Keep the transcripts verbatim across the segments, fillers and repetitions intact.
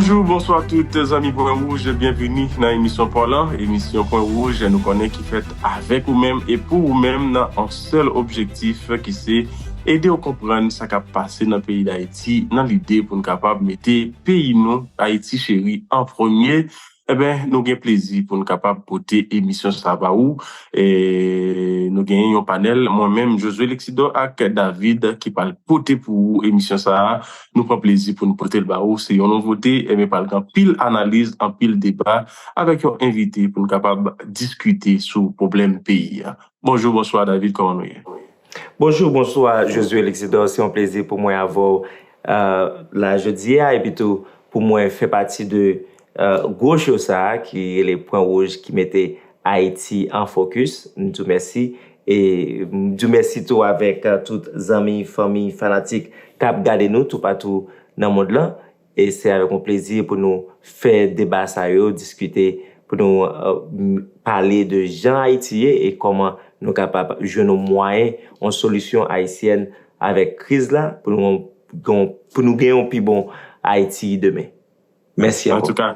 Bonjou, bonswa tout zanmi Pwen Wouj, byenvini nan emisyon pa w lan. Emisyon Pwen Wouj, nou konnen ki fèt avèk ou menm e pou ou menm nan yon sèl objektif ki se ede w konprann sa k ap pase nan peyi Dayiti nan lide pou n kapab mete peyi nou, Ayiti cheri, an premye. Eben, nou gen plezi pou n kapab pote emisyon sa a ba ou. E nou genyen yon panèl, mwen menm, Josué Lexidor ak David ki pral pote pou ou emisyon sa a. Nou pran plezi pou n pote l ba ou. Se yon nouvote, eben, pral gen anpil analiz, anpil deba avèk yon envite pou n kapab diskite sou pwoblèm peyi a. Bonjou, bonswa, David, kòman nou ye? Bonjou, bonswa, Josué Lexidor. Se yon plezi pou mwen avè w, euh, la jodi a, epi tou pou mwen fè pati de, euh, gwo show sa a ki rele Pwen Wouj ki mete Ayiti an fokis. M di w mèsi. E m di w mèsi tou avèk, euh, tout zanmi, fanmi, fanatik k ap gade nou toupatou nan mond lan. E se avèk yon plezi pou nou fè deba sa yo, diskite, pou nou, euh, m-, pale de jan Ayiti ye e kòman nou kapab jwenn yon mwayen, yon solisyon ayisyèn avèk kriz la, pou nou, pou nou gen yon pi bon Ayiti demen. Mèsi ankò. Antouka,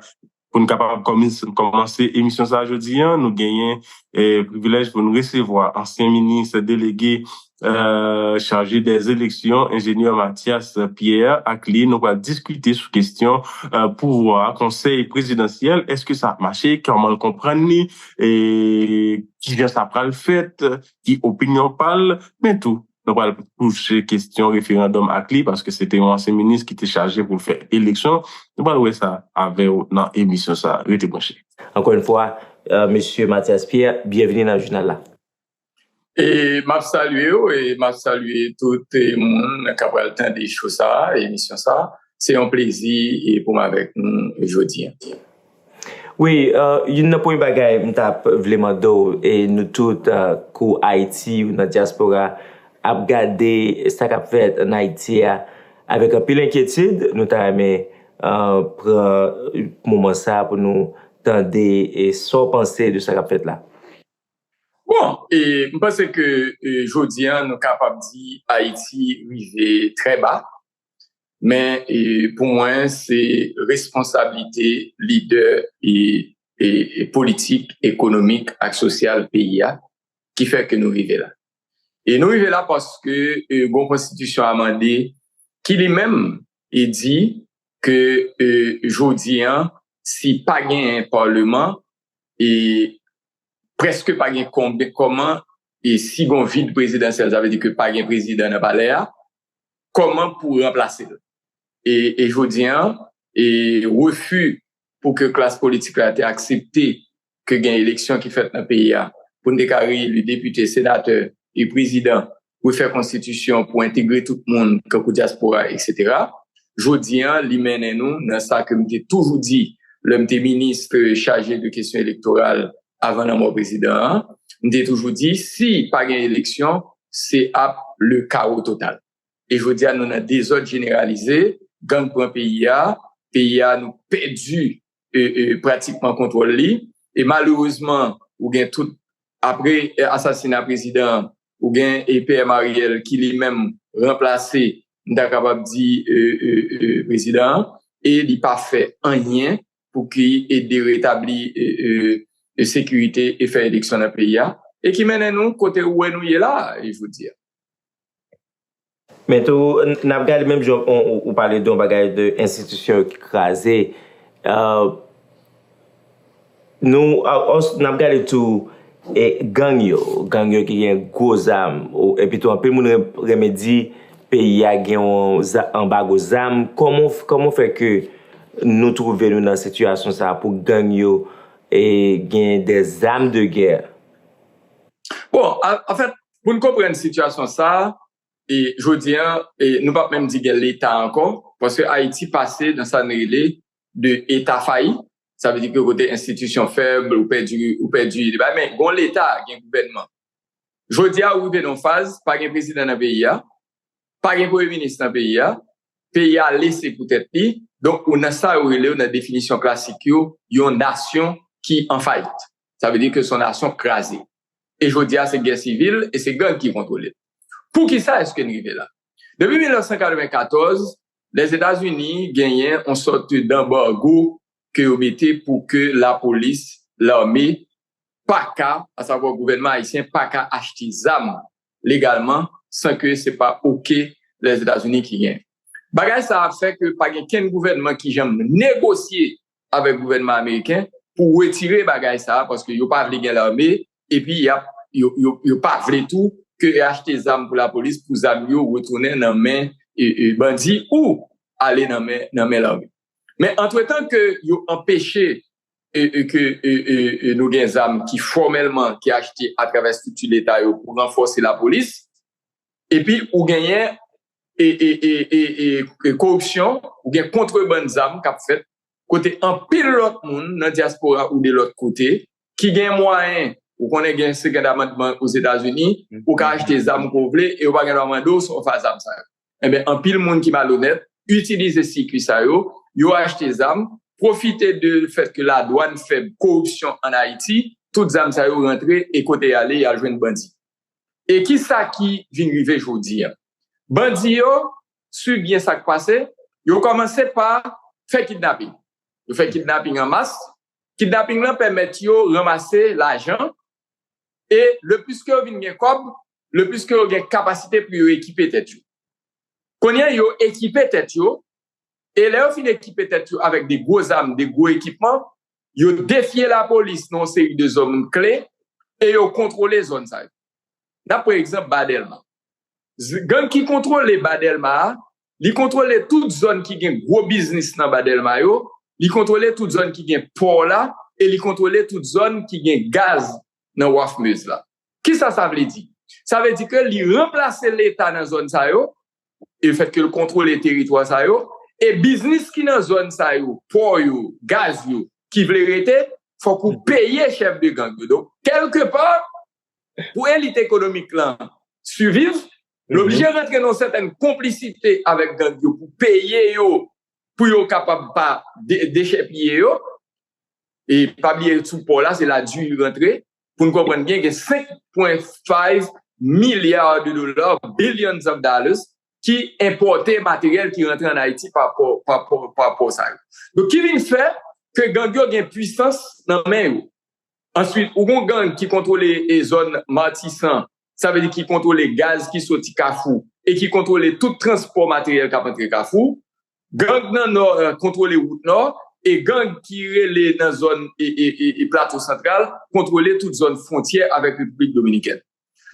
pou n kapab kòmans-, kòmanse emisyon sa a jodi a, nou genyen, eh, privilèj pou n resevwa ansyen minis delege, eh, chaje dè eleksyon, enjenyè Mathias Pierre, ak li, nou pral diskite sou kesyon, eh, pouvwa konsèy prezidansyèl. Èske sa ap mache? Kòman l konprann li? E kijan sa pral fèt? Ki opinyon pa l? Men tou, nou pral touche kesyon referandòm ak li, paske se te yon ansyen minis ki te chaje pou l fè eleksyon. Nou pral wè sa avè w nan emisyon sa a. Rete branche. Encore une fois, euh, Monsieur Mathias Pierre, byenvini nan jounal la. E m ap salye w, e m ap salye tout, e, moun k ap pral tande show sa a, emisyon sa a. Se yon plezi, e, pou m avèk nou jodi a. Wi, euh, youn nan premye bagay m t ap vle mande w, e nou tout, euh, kou Ayiti, nan dyaspora, ap gade sa k ap fèt ann Ayiti a, avèk anpil enkyetid, nou ta renmen, euh, pran moman sa a pou nou tande, e sa w panse de sa k ap fèt la. Bon, e m panse ke, e, jodi a, nou kapab di Ayiti rive trè ba. Men, e, pou mwen, se responsablite lidè e, e, e politik, ekonomik ak sosyal peyi a ki fè ke nou rive la. E nou rive la paske, e, gon konstitisyon amande ki li menm, e di ke, e, jodi a, si pa genyen palman, e prèske pa gen konbe-, kòman, e si gon vid prezidansyèl, sa vle di ke pa gen prezidan nan palè a, kòman pou ranplase l? E, e jodi a, e refi pou ke klas politik la te aksepte ke gen eleksyon ki fèt nan peyi a, pou n te ka reyeli depite, senatè e prezidan, refè konstitisyon pou entegre tout moun, kankou dyaspora, etsetera. Jodi a, li mennen nou nan sa ke m te toujou di lè m te minis chaje de kesyon elektoral avan lanmò prezidan an. M te toujou di, si pa gen eleksyon, se ap le kawo total. E jodi a, nou nan dezòd jeneralize, gang pran peyi a, peyi a, nou pèdi, e, e, pratikman kontwòl li. E malerezman, ou gen tout, apre, e, asasina prezidan an, ou gen, e, P M Ariel ki li menm ranplase, m ta kapab di, e, e, e, prezidan an, e li pa fè anyen pou ki ede retabli, e, e, e, sekirite e fè eleksyon nan peyi a, e ki mennen nou kote ou wè nou ye la, e jodi a. Men tou, n-, n ap gade menm jan ou, ou, ou pale de yon bagay de enstitisyon yo ki kraze. Euh, nou, a, ò, n ap gade tou, e, gang yo, gang yo ki gen gwo zam, ou, epi tou anpil moun ren-, renmen di peyi a gen yon za-, anbago zam. Kòman w f-, kòman w fè ke nou twouve nou nan sitiyasyon sa a pou gang yo, e, gen de zam de gè? Bon, a-, anfèt, pou n konprann sitiyasyon sa a, e jodi a, e nou p ap menm di gen Leta ankò, paske Ayiti pase nan sa n rele de eta fayi, sa vle di ke kote enstitisyon fèb, ou pèdi, ou pèdi, men gon Leta, gen gouvènman. Jodi a, ou rive nan yon faz, pa gen prezidan nan peyi a, pa gen premye minis nan peyi a, peyi a lese pou tèt li, donk ou nan sa yo rele yo nan definisyon klasik yo, yon nasyon ki an fayit. Sa vle di ke se yon nasyon kraze. E jodi a, se gè sivil e se gang ki kontwole l. Poukisa èske n rive la? Depi mil nèf san katrevenkatòz, Lèzetazini genyen yon sòt danbargo ke yo mete pou ke lapolis, lame, pa ka, asavwa gouvènman ayisyen pa ka achte zam legalman san ke se pa oke Lèzetazini ki gen. Bagay sa a fè ke pa gen kenn gouvènman ki janm negosye avèk gouvènman ameriken pou retire bagay sa a, paske yo pa vle gen lame, epi y ap, yo, yo, yo pa vle tou ke achte zam pou lapolis, pou zam yo retounen nan men e, e, bandi ou ale nan men, nan men lame. Men antretan ke yo anpeche e, e, ke e, e, e, nou gen zam ki fòmèlman ki achte atravè estrikti leta yo pou ranfòse lapolis, epi ou genyen e, e, e, e, e, e koripsyon, ou gen kontrebann zam k ap fèt, kote anpil lòt moun nan dyaspora ou de lòt kote ki gen mwayen, ou konnen gen Second Amendment Ozetazini, ou ka achte zam ke w vle e yo pa gen dwa mande w si w fè zam sa yo. Enben, anpil moun ki malonèt itilize sikwi sa yo, yo achte zam, pwofite de fèt ke ladwàn fèb, koripsyon ann Ayiti, tout zam sa yo rantre e kote y ale, y al jwenn bandi. E ki sa ki vin rive jodi a? Bandi yo, swiv byen sa k pase, yo kòmanse pa fè kidnaping. Yo fè kidnaping an mas. Kidnaping lan pèmèt yo ranmase lajan e le plis ke yo vin gen kòb, le plis ke yo gen kapasite pou yo ekipe tèt yo. Kounye a, yo ekipe tèt yo, e lè yo fin ekipe tèt yo avèk de gwo zam, de gwo ekipman, yo defye lapolis nan yon seri de zòn kle e yo kontwole zòn sa yo. N ap pran egzanp Ba Dèlma. Z- Gang ki kontwole Ba Dèlma a, li kontwole tout zòn ki gen gwo biznis nan Ba Dèlma yo, li kontwole tout zòn ki gen pò la, e li kontwole tout zòn ki gen gaz nan Waf Meuse la. Kisa sa vle di? Sa vle di ke li ranplase Leta nan zòn sa yo, e fèt ke l kontwole teritwa sa yo, e biznis ki nan zòn sa yo, pò yo, gaz yo, ki vle rete, fòk ou peye chèf de gang yo. Donk, kèlkepa, pou elit ekonomik lan siviv, l oblije rantre nan yon sètèn konplisite avèk gang yo pou peye yo, pou yo kapab pa de- dechèpiye yo. E pa bliye sou pò la, se la diri rantre. Pou n konprann byen, gen senk pwen five milya de dola, billions of dollars, ki enpòte materyèl ki rantre ann Ayiti pa pò, pa pò, pa pò sa yo. Donk, ki vin fè ke gang yo gen pwisans nan men yo. Answit, ou gon gang ki kontwole e zòn Matisan, sa vle di ki kontwole gaz ki soti Kafou e ki kontwole tout transpò materyèl k ap antre Kafou. Gang nan Nò, eh, kontwole wout Nò, e gang ki rele nan zòn e, e, e, e Plato Santral, kontwole tout zòn fwontyè avèk Repiblik Dominikèn.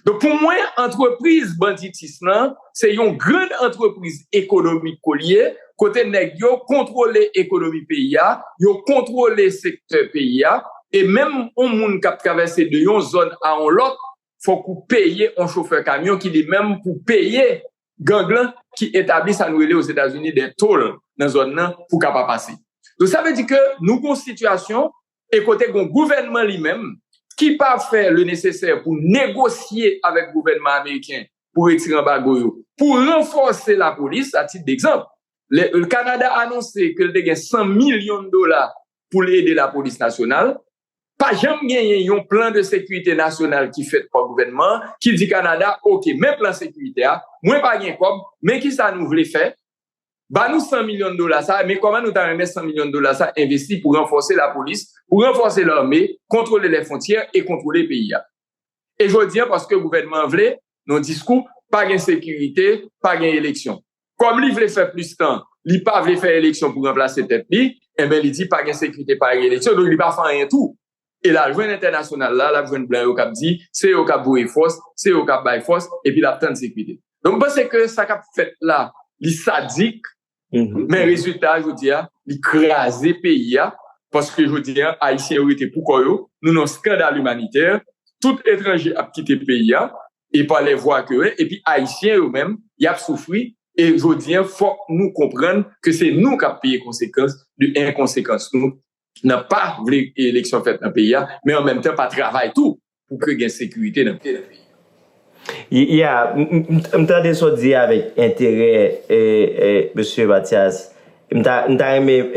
Donk, pou mwen, antrepriz banditis lan, se yon grann antrepriz ekonomik ke l ye, kote nèg yo kontwole ekonomi peyi a, yo kontwole sektè peyi a, e menm yon moun k ap travèse de yon zòn a yon lòt, fòk ou peye yon chofè kamyon ki li menm pou peye gang lan ki etabli sa nou rele Ozetazini de tol nan zòn nan pou kapab pase. Donk, sa vle di ke nou gon sitiyasyon e kote gon gouvènman li menm ki pa fè le nesesè pou negosye avèk gouvènman ameriken pou retire anbago yo, pou ranfòse lapolis, a tit degzanp, le, Kanada anonse ke l te gen san milyon dola pou l ede lapolis nasyonal, pa janm genyen yon plan de sekirite nasyonal ki fèt pa gouvènman an, ki di Kanada, oke, men plan sekirite a, mwen pa gen kòb, men kisa nou vle fè? Ba nou san milyon dola sa, men kòman nou ta renmen san milyon dola sa envesti pou ranfòse lapolis, pou ranfòse lame, kontwole lè fwontyè e kontwole peyi a. E jodi a, paske gouvènman an vle, nan diskou, pa gen sekirite, pa gen eleksyon. Kòm li vle fè plis tan, li pa vle fè eleksyon pou ranplase tèt li, enben, li di pa gen sekirite, pa gen eleksyon, donk li pa fè anyen tou. E l al jwenn entènasyonal la, l ap jwenn blan yo k ap di, se yo k ap voye fòs, se yo k ap bay fòs, epi l ap tann sekirite. Donk, m panse ke sa k ap fèt la, li sadik, men rezilta a, jodi a, li kraze peyi a, paske jodi a, Ayisyen yo rete pou kò yo, nou nan skandal imanitè, tout etranje ap kite peyi a, e pa lè vwa ke, epi Ayisyen yo menm, y ap soufri, e jodi a, fòk nou konprann ke se nou k ap peye konsekans de enkonsekans nou nan pa vle eleksyon fèt nan peyi a, men an menm tan pa travay tou pou ke gen sekirite nan peyi a. Ya, m tande sa w di avèk enterè, mesye Mathias. M ta renmen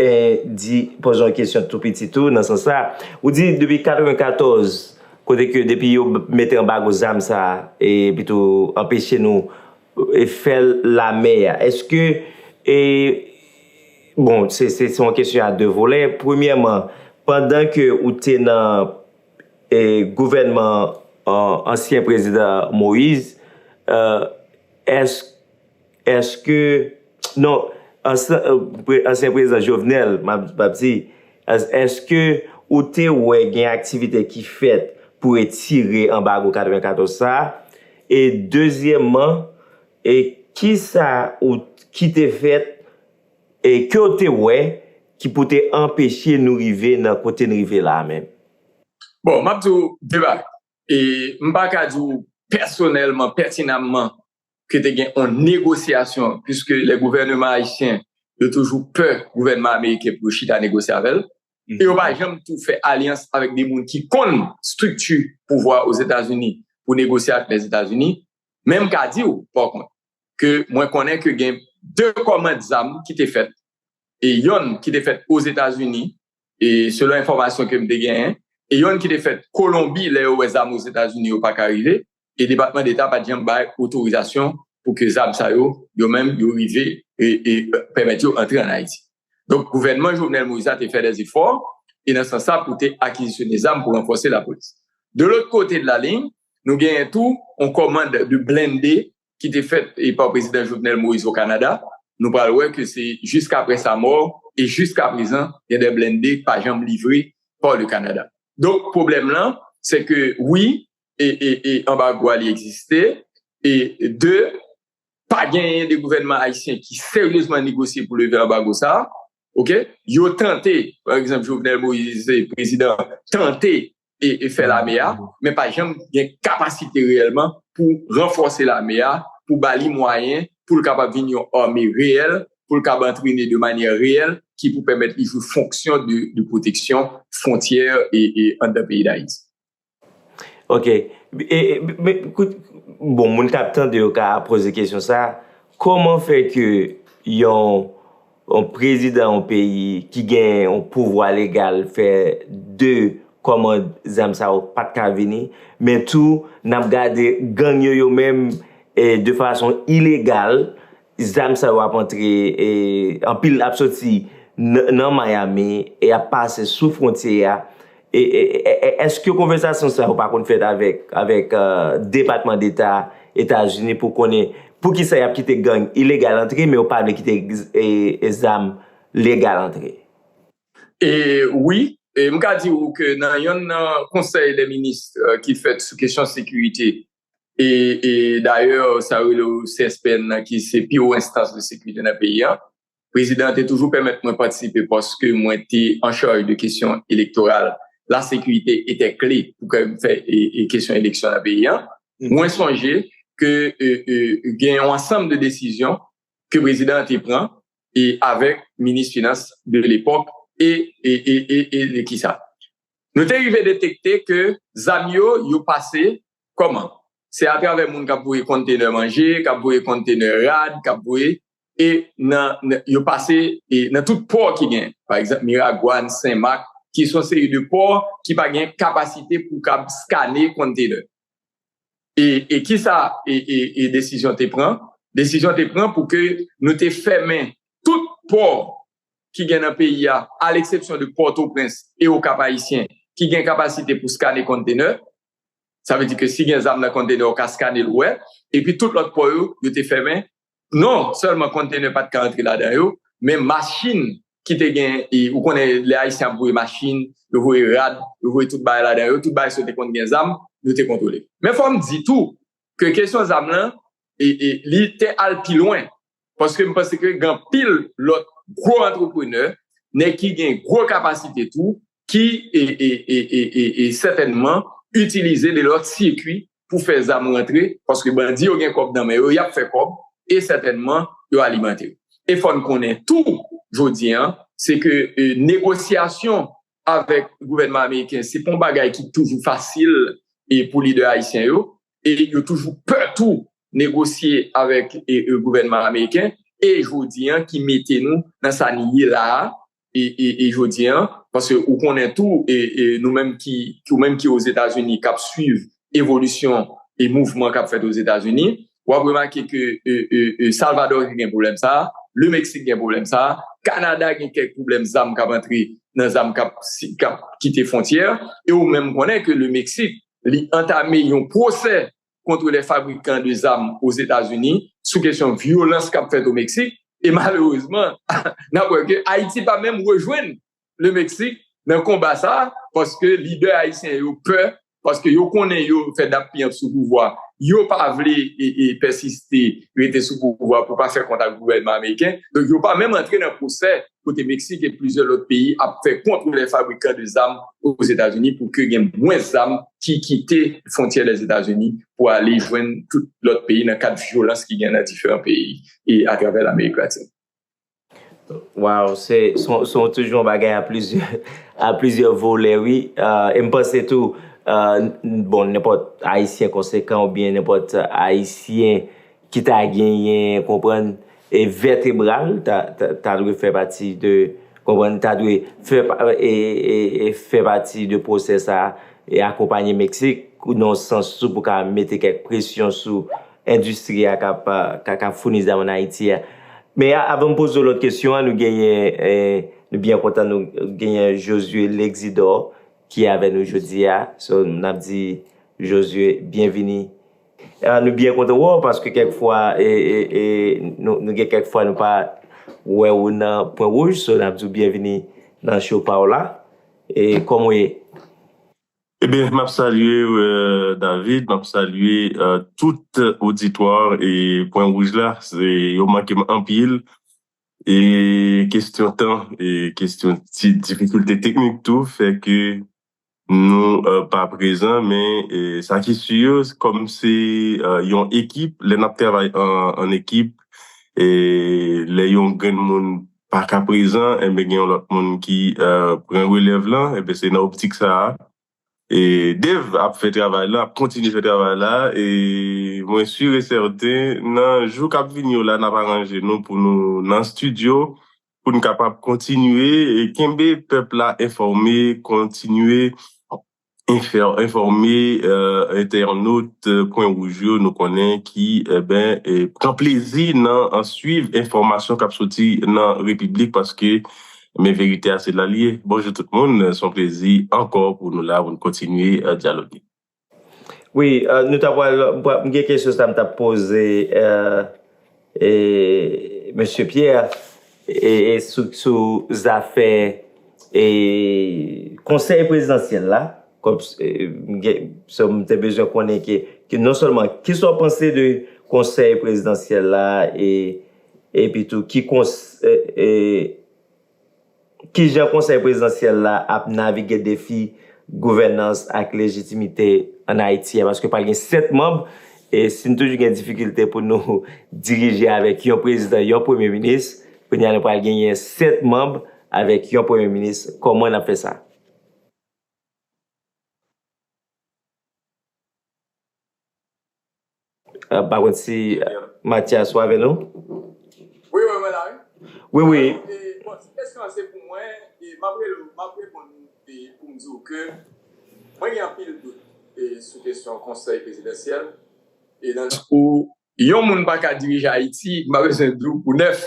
di, poze yon kesyon tou piti tou nan sans sa. Ou di depi katrevenkatòz, kote ke depi yo mete anbago zam sa, e pito anpeche nou fè lamè a, èske E, bon, se se se yon kesyon a de volè. Premyèman, pandan ke ou te nan e, gouvènman an, ansyen prezidan Moïse, e, èske, èske, non, ansyen, e, pre- ansyen prezidan Jovenel, m ap m ap di, èske, èske ou te wè gen aktivite ki fèt pou retire anbago katrevenkatòz sa a? E dezyèmman, e kisa ou ki te fèt e ke w te wè ki pou te anpeche nou rive nan kote n rive la a menm? Bon, m ap di w de bagay. E m pa ka di w pèsonèlman, pètinamman, ke te gen yon negosyasyon, puiske le gouvènman ayisyen yo toujou pè gouvènman ameriken pou yo chita negosye avè l. E yo pa janm tou fè alyans avèk de moun ki konn estrikti pouvwa Ozetazini pou negosye ak Lèzetazini. Men m ka di w, pa kont, ke mwen konnen ke gen de kòmand zam ki te fèt, e yonn ki te fèt Ozetazini, e selon enfòmasyon ke m te genyen, e yonn ki te fèt Kolonbi lè yo wè zam Ozetazini yo pa ka rive, e Depatman Deta pa t janm bay otorizasyon pou ke zam sa yo, yo menm, yo rive e, e pèmèt yo antre ann Ayiti. Donk, gouvènman Jovenel Moïse la te fè dè zefò, e nan sans sa, pou te akizisyone zam pou ranfòse lapolis. De lòt kote de la liy, nou genyen tou yon kòmand de blende ki te fèt e pa prezidan Jovenel Moïse o Kanada. Nou pral wè ke se jiskaprè sa mò, e jiskaprezan, gen de blende pa janm livre pa le Kanada. Donk, pwoblèm lan, se ke wi, e, e, e anbago a li egziste, e de, pa genyen de gouvènman ayisyen ki seryezman negosye pou leve anbago sa a. Oke? Yo tante, pa egzanp, Jovenel Moïse, prezidan, tante e, e fè lame a, men pa janm gen kapasite reyèlman pou ranfòse lame a, pou ba li mwayen, pou l kapab vin yon ame reyèl, pou l kapab antrene de manyè reyèl, ki pou pèmèt li jwe fonksyon de, de pwoteksyon fwontyè e, e anndan peyi Dayiti. Ok. E, e, men, kout, bon, moun k ap tande yo ka poze kesyon sa, kòman fè ke yon, yon prezidan yon peyi ki gen yon pouvwa legal fè de kòmand zam sa yo pa t ka vini, men tou, n ap gade gang yo, yo menm, e, de fason ilegal, zam sa yo ap antre, e, anpil ap soti n- nan Miami e ap pase sou fwontye a. E, e, e, e, èske konvèsasyon sa yo pa konn fèt avèk, avèk, e, Depatman Deta Etazini pou konnen poukisa y ap kite gang ilegal antre, men yo pa vle kite, e, e, zam legal antre? E wi, e m ka di w ke nan yonn nan konsèy dè minis, e, ki fèt sou kesyon sekirite, e, e dayè, sa yo rele C S P N nan, ki se pi wo enstans de sekirite nan peyi a, prezidan an te toujou pèmèt mwen patisipe paske mwen te an chaj de kesyon elektoral. La sécurité était clé pou ke m fè, e, e kesyon eleksyon nan peyi a. Mwen sonje ke, e, e, gen yon ansanm de desizyon ke prezidan an te pran, e avèk minis finans de lepòk, e, e, e, e, e, e ki sa. Nou te rive detekte ke zam yo, yo pase kòman? Se atravè moun k ap voye kontenè manje, k ap voye kontenè rad, k ap voye, e nan, nan- yo pase, e nan tout pò ki gen, pa egzanp, Miragwàn, Senmak, ki se yon seri de pò ki pa gen kapasite pou kab skane kontenè. E, e kisa, e, e, e desizyon te pran? Desizyon te pran pou ke nou te fèmen tout pò ki gen nan peyi a, a leksepsyon de Pòtoprens e Okap Ayisyen, ki gen kapasite pou skane kontenè. Sa vle di ke si gen zam nan kontenè, ou ka skane l, ou wè. Epi tout lòt pò yo, yo te fèmen. Non sèlman kontenè pa t ka antre ladan yo, men machin ki te gen, e, ou konnen lè Ayisyen ap voye machin, yo voye rad, yo voye tout bagay ladan yo, tout bagay sa yo te konn gen zam, yo te kontwole. Men fò m di tou ke kesyon zam lan, e, e, li te al pi lwen. Paske m panse ke gen anpil lòt gwo antreprenè, nèg ki gen gwo kapasite tou, ki, e, e, e, e, e, e sètènman itilize de lòt sikwi pou fè zam rantre, paske bandi yo gen kòb nan men yo, y ap fè kòb, e sètènman, yo alimante yo. E fò n konnen tou, jodi an, se ke, e, negosyasyon avèk gouvènman ameriken, se pa yon bagay ki toujou fasil, e, pou lidè ayisyen yo, e yo toujou pè tou negosye avèk, e, e, gouvènman ameriken, e jodi an ki mete nou nan sa n ye la a, e, e, e jodi an, paske ou konnen tou, e, e nou menm ki, ou menm ki Ozetazini, k ap swiv evolisyon e mouvman k ap fèt Ozetazini, w ap remake ke, e, e, e, Salvador ki gen pwoblèm sa a, Lemeksik gen pwoblèm sa a, Kanada gen kèk pwoblèm zam k ap antre nan zam k ap, si, k ap kite fwontyè, e ou menm konnen ke Lemeksik, li antame yon pwosè contre les fabricants de zam Ozetazini sou kesyon vyolans k ap fèt o Meksik, e malerezman, n ap wè ke Ayiti pa menm rejwenn Lemeksik nan konba sa a, paske lidè ayisyen yo pè, paske yo konnen yo fè dap piyanp sou pouvwa, yo pa vle e, e pèsiste rete sou pouvwa pou pa fè kont ak gouvènman ameriken. Donk, yo pa menm antre nan pwosè kote Meksik e plizyè lòt peyi ap fè contre les fabricants de zam Ozetazini pou ke gen mwens zam ki kite fwontyè Lèzetazini pou ale jwenn tout lòt peyi nan kad vyolans ki gen nan diferan peyi e atravè Lamerik Latin. Waw, se se yon- se yon- toujou yon bagay a plizyè a plizyè volè, wi. Ah, e m panse tou, ah, n- bon, nenpòt Ayisyen konsekan oubyen nenpòt Ayisyen ki ta genyen, konprann, e vètebral, ta, ta, ta dwe fè pati de, konprann, ta dwe fè, pa- e, e, e fè pati de pwosè sa a, e akonpanye Meksik nan yon sans tou pou ka mete kèk presyon sou endistri a k ap, ka, ka founi zam ann Ayiti a. Men a- avan m poze w lòt kesyon an, nou genyen, eh, nou byen kontan nou genyen Josué Lexidor ki avè nou jodi a. So, n ap di Josué, byenvini. Ah, nou byen kontan wè w paske kèk fwa, e, e, e, nou, nou gen kèk fwa nou pa wè w nan pwen wouj, so n ap di w byenvini nan show pa w la. E kòman w ye? Ebyen, m ap salye w, David, m ap salye tout oditwa e pwen wouj la. Se, yo manke m anpil. E kesyon tan, e kesyon ti difikilte teknik tou, fè ke nou pa prezan, men sa ki si, kòm se yon ekip, lè n ap travay an, an ekip, e lè yon grenn moun pa ka prezan, enben gen yon lòt moun ki pran relèv lan, enben se nan optik sa a. E Dave ap fè travay la, ap kontinye fè travay la, e mwen si e sèten, nan jou k ap vini yo la, n ap aranje nou pou nou nan estidyo, pou n kapab kontinye e kenbe pèp la enfòme, kontinye enfòme entènot pwen wouj yo, nou konnen ki, enben, pran plezi nan swiv enfòmasyon k ap soti nan repiblik, paske men verite a se la l ye. Bonjou tout moun, se yon plezi ankò pou nou la, pou n kontinye dyaloge. Wi, nou ta pral, m gen kesyon sa m t ap poze mesye Pierre, e sou, sou zafè e konsèy prezidansyèl la, kòm m te bezwen konnen ke, ke non sèlman, kisa w panse de konsèy prezidansyèl la, e epi tou ki kons e, e, kijan konsèy prezidansyèl la ap navige defi gouvènans ak lejitimite ann Ayiti a, paske pral gen sèt manm, e si n toujou gen difikilte pou nou dirije avèk yon prezidan, yon premye minis, kounye a nou pral genyen sèt manm avèk yon premye minis, kòman n ap fè sa? M pa konn si Mathias ou avè nou? Wi, wi, mwen la, wi. Wi, wi. Bon, si kesyon an se pou mwen, m ap reponn ou pou m di w ke mwen gen anpil dout sou kesyon konsèy prezidansyèl. E nan pou yon moun pa ka dirije Ayiti, m pa bezwen di w pou nèf.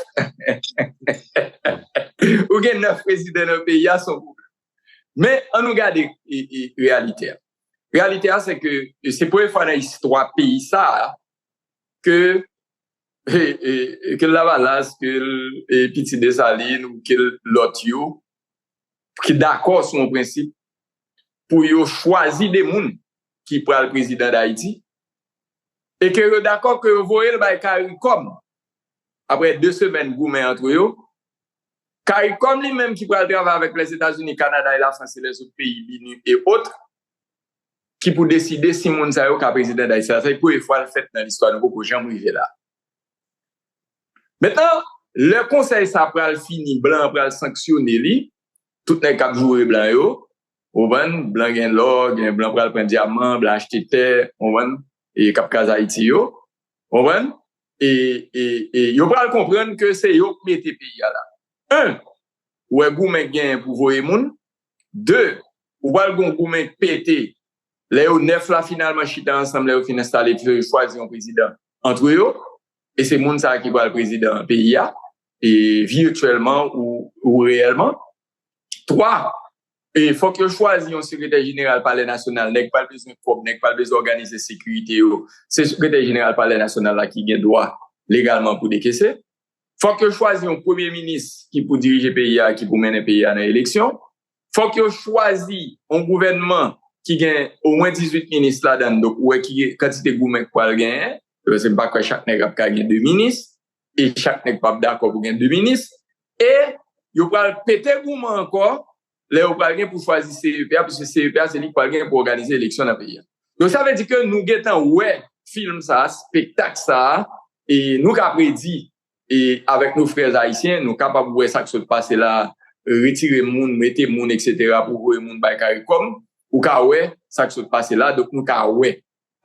Ou gen nèf prezidan nan peyi a, se yon pwoblèm. Men, ann nou gade reyalite a. Reyalite a, se ke se premye fwa nan istwa peyi sa a ke, ke Lavalas, ke Pitit Desalin ou ke lòt yo, ki dakò sou yon prensip pou yo chwazi de moun ki pral prezidan Dayiti, e ke yo dakò ke yo voye l bay Karikòm. Apre de semèn goumen antre yo, Karikòm li menm ki pral travay avèk Lèzetazini, Kanada e Lafrans e lèzòt peyi, l'ONU e ot, ki pou deside si moun sa yo ka prezidan Dayiti. Sa se premye fwa l fèt nan listwa, nou poko janm rive la. Mentnan, lè konsèy sa pral fini, blan an pral sanksyone li, tout nèg k ap joure blan yo, ou konprann, blan gen lò, gen blan pral pran dyaman, blan achte tè, ou konprann, e k ap kraze Ayiti yo, ou konprann, e, e, e yo pral konprann ke se yo k mete peyi a la. En, ou wè goumen k genyen pou voye moun. De, ou pral gen yon goumen k pete lè yo nèf la finalman chita ansanm, lè yo fin enstale, yo chwazi yon prezidan antre yo, e se moun sa a ki pral prezidan peyi a. e, virtyèlman ou, ou reyèlman. Twa, e, fòk yo chwazi yon sekretè jeneral Palè Nasyonal, nèg pral bezwen kòb, nèg pral bezwen òganize sekirite yo. Se sekretè jeneral Palè Nasyonal la ki gen dwa legalman pou dekese. Fòk yo chwazi yon premye minis ki pou dirije peyi a, ki pou mennen peyi a nan eleksyon. Fòk yo chwazi yon gouvènman ki gen omwen dizuit minis ladan l. Donk, ou wè ki kantite goumen k pral genyen. Paske m pa kwè chak nèg ap ka gen de minis. E chak nèg p ap dakò pou gen de minis. E yo pral pete goumen ankò lè yo pral gen pou chwazi C E P a, paske C E P a se li k pral gen pou òganize eleksyon nan peyi a. Donk, sa vle di ke nou gentan wè fim sa a, spektak sa a, e nou ka predi e avèk nos frères haïtiens, nou kapab wè sa k sot pase la, retire moun, mete moun, etsetera, pou voye moun bay CARICOM, ou ka wè sa k sot pase la, donk nou ka wè.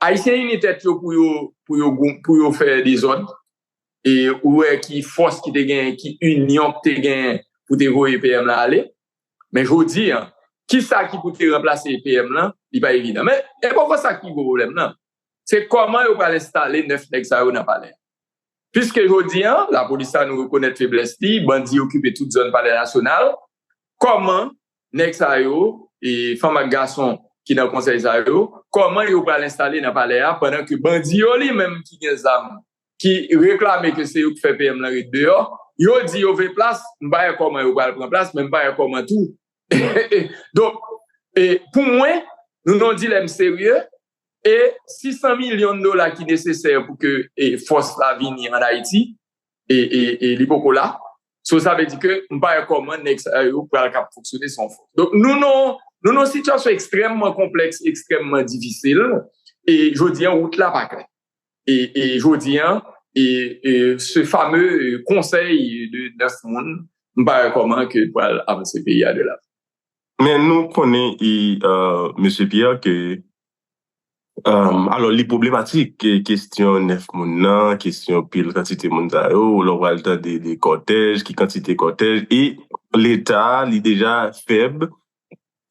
Ayisyen ini tèt yo pou yo, pou yo, pou yo fè dezòd, e ou wè ki fòs ki te genyen, ki inyon ki te genyen pou te voye P M la ale. Men jodi a, kisa ki pou te ranplase P M lan, li pa evidan. Men, e poko sa ki gwo pwoblèm nan. Se kòman yo pral enstale nèf nèg sa yo nan palè. Piske jodi a, lapolis sa nou rekonèt feblès li, bandi okipe tout zòn Palè Nasyonal. Kòman nèg sa yo, e fanm ak gason ki nan konsèy sa yo, kòman yo pral enstale nan palè a, pandan ke bandi yo li menm ki gen zam, ki reklame ke se yo k fè P M lan ret deyò, yo di yo vle plas, m pa wè kòman yo pral pran plas, men m pa wè kòman tou. Donk, e, pou mwen, nou nan yon dilèm serye, e sis san milyon dola ki nesesè pou ke, e, fòs la vini ann Ayiti, e, e, e li poko la. So, sa vle di ke m pa wè kòman nèg sa yo pral kab fonksyone san fòs. Donk, nou nan, nou nan yon sitiyasyon ekstrèmman konplèks, ekstrèmman difisil, e jodi a, wout la pa klè. E, e jodi a, e, e ce fameux konsèy de nèf moun, m pa wè kòman ke pral avanse peyi a de la. Men nou konnen, e, euh, mesye Pierre, ke, euh, alò, li pwoblematik, ke kesyon nèf moun nan, kesyon pil kantite moun sa yo, lè w pral tande de kòtèj, ki kantite kòtèj, e Leta, li deja fèb.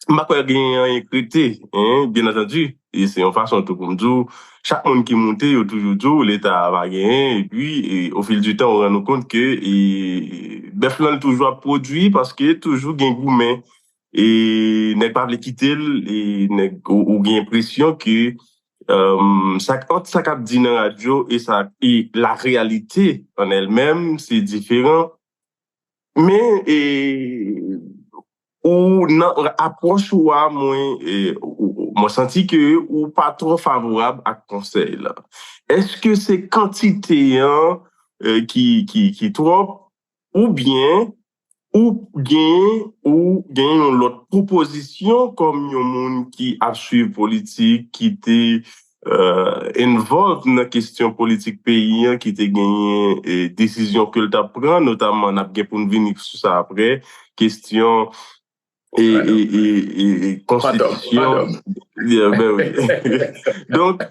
M pa kwè genyen anyen k rete, en, byen antandi. E se yon fason tou pou m di w, chak moun ki moute, yo toujou di w, Leta a pa genyen, epi, e, au fil du temps, ou rann ou kont ke, e, bèf lan, li toujou ap pwodui, paske toujou gen goumen. E nèg pa vle kite l, e nèg, ou, ou gen enpresyon ke, euh, sa, ant sa k ap di nan radyo e sa, e la réalité en elle-même, se diferan. Men, e, ou nan apwòch ou a, mwen, e, ou, ou, mwen santi ke ou pa twò favorab ak konsèy la. Èske se kantite an, e, ki, ki, ki twòp, oubyen ou gen, ou gen yon lòt pwopozisyon kòm yon moun ki ap swiv politik, ki te, euh, involved nan kesyon politik peyi an, ki te genyen, e, desizyon ke l t ap pran, notamman n ap gen pou n vini sou sa apre, kesyon, e, e, e, e, e konstitisyon. Yeah, ben wi. Donk,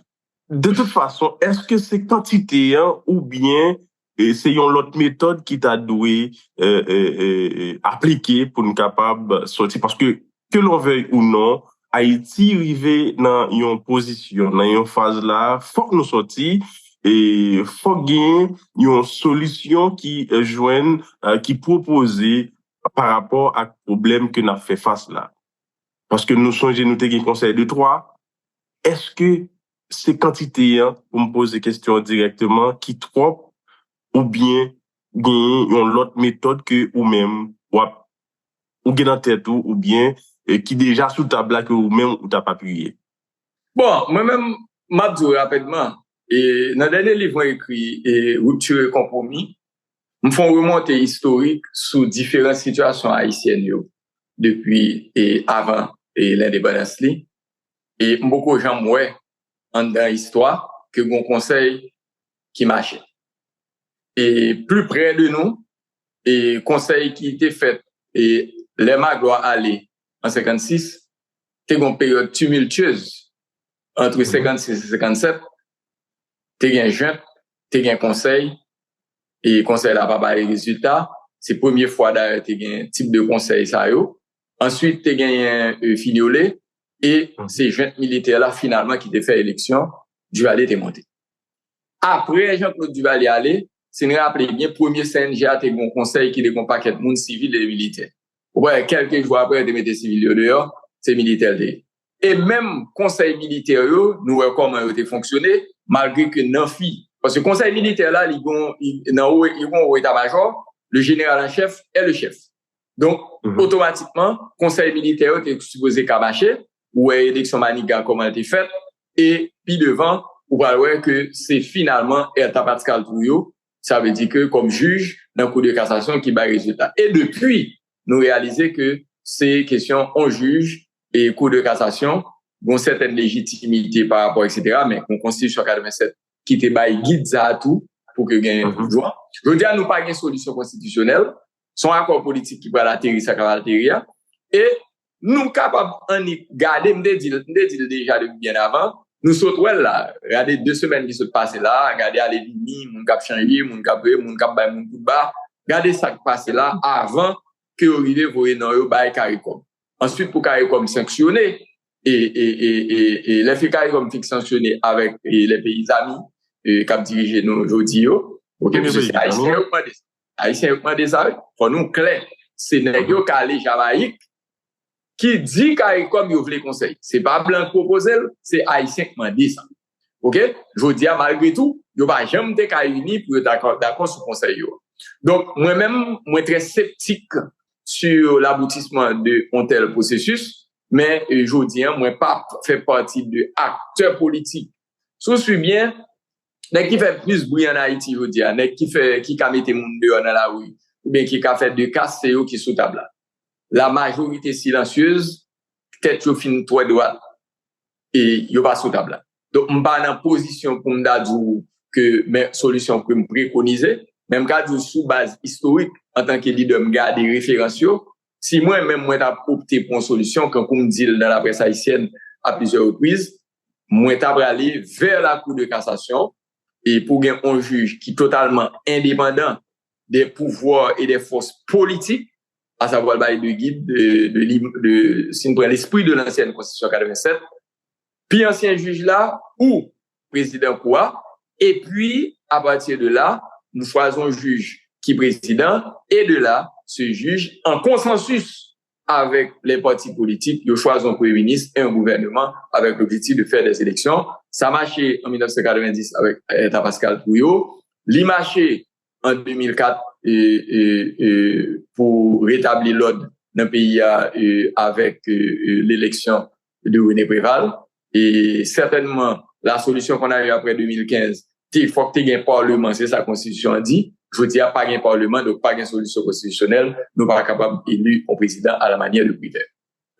de tout fason, èske se kantite an oubyen, e, se yon lòt metòd ki ta dwe, e, e, e, e, aplike pou n kapab sòti? Paske, que l'on veuille ou non, Ayiti rive nan yon pozisyon, nan yon faz la, fòk nou sòti, e fòk gen yon solisyon ki, e, jwenn, e, ki pwopoze pa rapò ak pwoblèm ke n ap fè fas la. Paske nou sonje nou te gen konsèy de twa. Èske se kantite an, pou m poze kesyon an dirèkteman, ki twòp, oubyen genyen yon lòt metòd ke ou menm w ap, ou gen nan tèt ou, oubyen, e, ki deja sou tab la ke ou menm ou t ap apiye? Bon, mwen menm, m ap di w rapidman, e, nan dènye liv mwen ekri, e, Rupture et Compromis, m fè yon remonte istorik sou diferan sitiyasyon ayisyèn yo depi, e, avan, e, lendepandans li. E m poko janm wè anndan istwa ke gon konsèy ki mache. E pli prè de nou, e konsèy ki te fèt, e lè Magloire ale an senkannsis, te gon peryòd tumultueuse entre senkannsis e senkannsèt, te gen jent, te gen konsèy, e konsèy la pa bay rezilta. Se premye fwa dayè te gen tip de konsèy sa yo. Answit, te genyen, e, Fignolé, e se jent militè la finalman ki te fè eleksyon, Duvalier te monte. Apre Jean-Claude Duvalier ale, si n raple byen, premye C N G a te gen yon konsèy ki te gen yon pakèt moun sivil e militè. Ou wè, kèlke jou apre, yo te mete sivil yo deyò, se militè l te ye. E menm konsèy militè yo, nou wè kòman yo te fonksyone, malgre ke nan fi. Paske konsèy militè la, li gen, li, nan wo, li gen yon wo eta majò, le général en chef est le chef. Donk, otomatikman, konsèy militè yo te sipoze ka mache, ou wè eleksyon Maniga kòman l te fèt, e pi devan, ou pral wè ke se finalman Ertha Pascal Trouillot, sa vle di ke kòm jij nan Kou de Kasasyon ki bay rezilta. E depi, nou reyalize ke se kesyon on jij e Kou de Kasasyon, gon sètèn lejitimite pa rapò, etsetera, men gon konstitisyon katrevennsèt ki te bay gid sa a tou pou ke gen pouvwa. Jodi a, nou pa gen solisyon konstitisyonèl. Se yon akò politik ki pral ateri sa k ap ateri a. E nou kapab annik gade, m te di l, m te di l deja depi byen avan, nou sot wè l la. Gade de semèn ki sot pase la, gade ale vini, moun k ap chanje, moun k ap rele, moun k ap bay moun kout ba. Gade sa k pase la avan ke yo rive voye non yo bay Caricom. Answit, pou Caricom sanksyone, e, e, e, e, e lè Caricom fin sanksyone avèk e, lè peyi zami e, k ap dirije nou jodi yo, ok, paske se Ayisyen yo k mande sa. Ayisyen yo k mande sa, wi. Fò nou klè. Se nèg yo k ale Jamayik ki di Caricom yo vle konsèy. Se pa blan k pwopoze l, se Ayisyen k mande sa. Ok? Jodi a, malgre tou, yo pa janm te ka ini pou yo dakò, dakò sou konsèy yo. Donk, mwen menm, mwen trè septik sur l'aboutisman de on tèl pwosesis, men e, jodi a, mwen pa fè pati de aktè politik. Si w swiv byen, nèg ki fè plis bri ann Ayiti jodi a, nèg ki fè, ki ka mete moun deyò nan lari, oubyen ki ka fè de kas, se yo ki sou tab la. La majorité silencieuse, tèt yo fin twè dwat, e yo pa sou tab la. Donk, m pa nan pozisyon pou m ta di w ke men solisyon ke m prekonize, men m ka di w sou baz istorik, antanke lidè, m gade referans yo, si mwen menm mwen t ap opte pou yon solisyon, kankou m di l nan laprès ayisyèn a plizyè repriz, mwen ta prale vè la Cour de cassation e pou gen yon jij ki totalman endepandan des pouvoirs et des forces politiques, à savoir bay de gid de, de, de, de, si n pran lespri de lansyen konstitisyon katrevennsèt, pi ansyen jij la ou prezidan kou a, epi apati de la, nou chwazi yon jij ki prezidan, e de la, se jij an konsansis avec les partis politiques, yo chwazi yon premye minis e yon gouvènman avec l'objectif de faire des élections. Sa mache an mil nèf san katrevenndis avèk Ertha Pascal Trouillot. Li mache an de mil kat e, e, e, pou retabli lòd nan peyi a e, avèk e, e, leleksyon de René Préval. E sètènman, la solution qu'on a eue après de mil kenz, te, fòk te gen paleman, se sa konstitisyon an di. Jodi a, pa gen paleman, donk pa gen solisyon konstitisyonèl, nou pa kapab eli yon prezidan à la manière de Privert.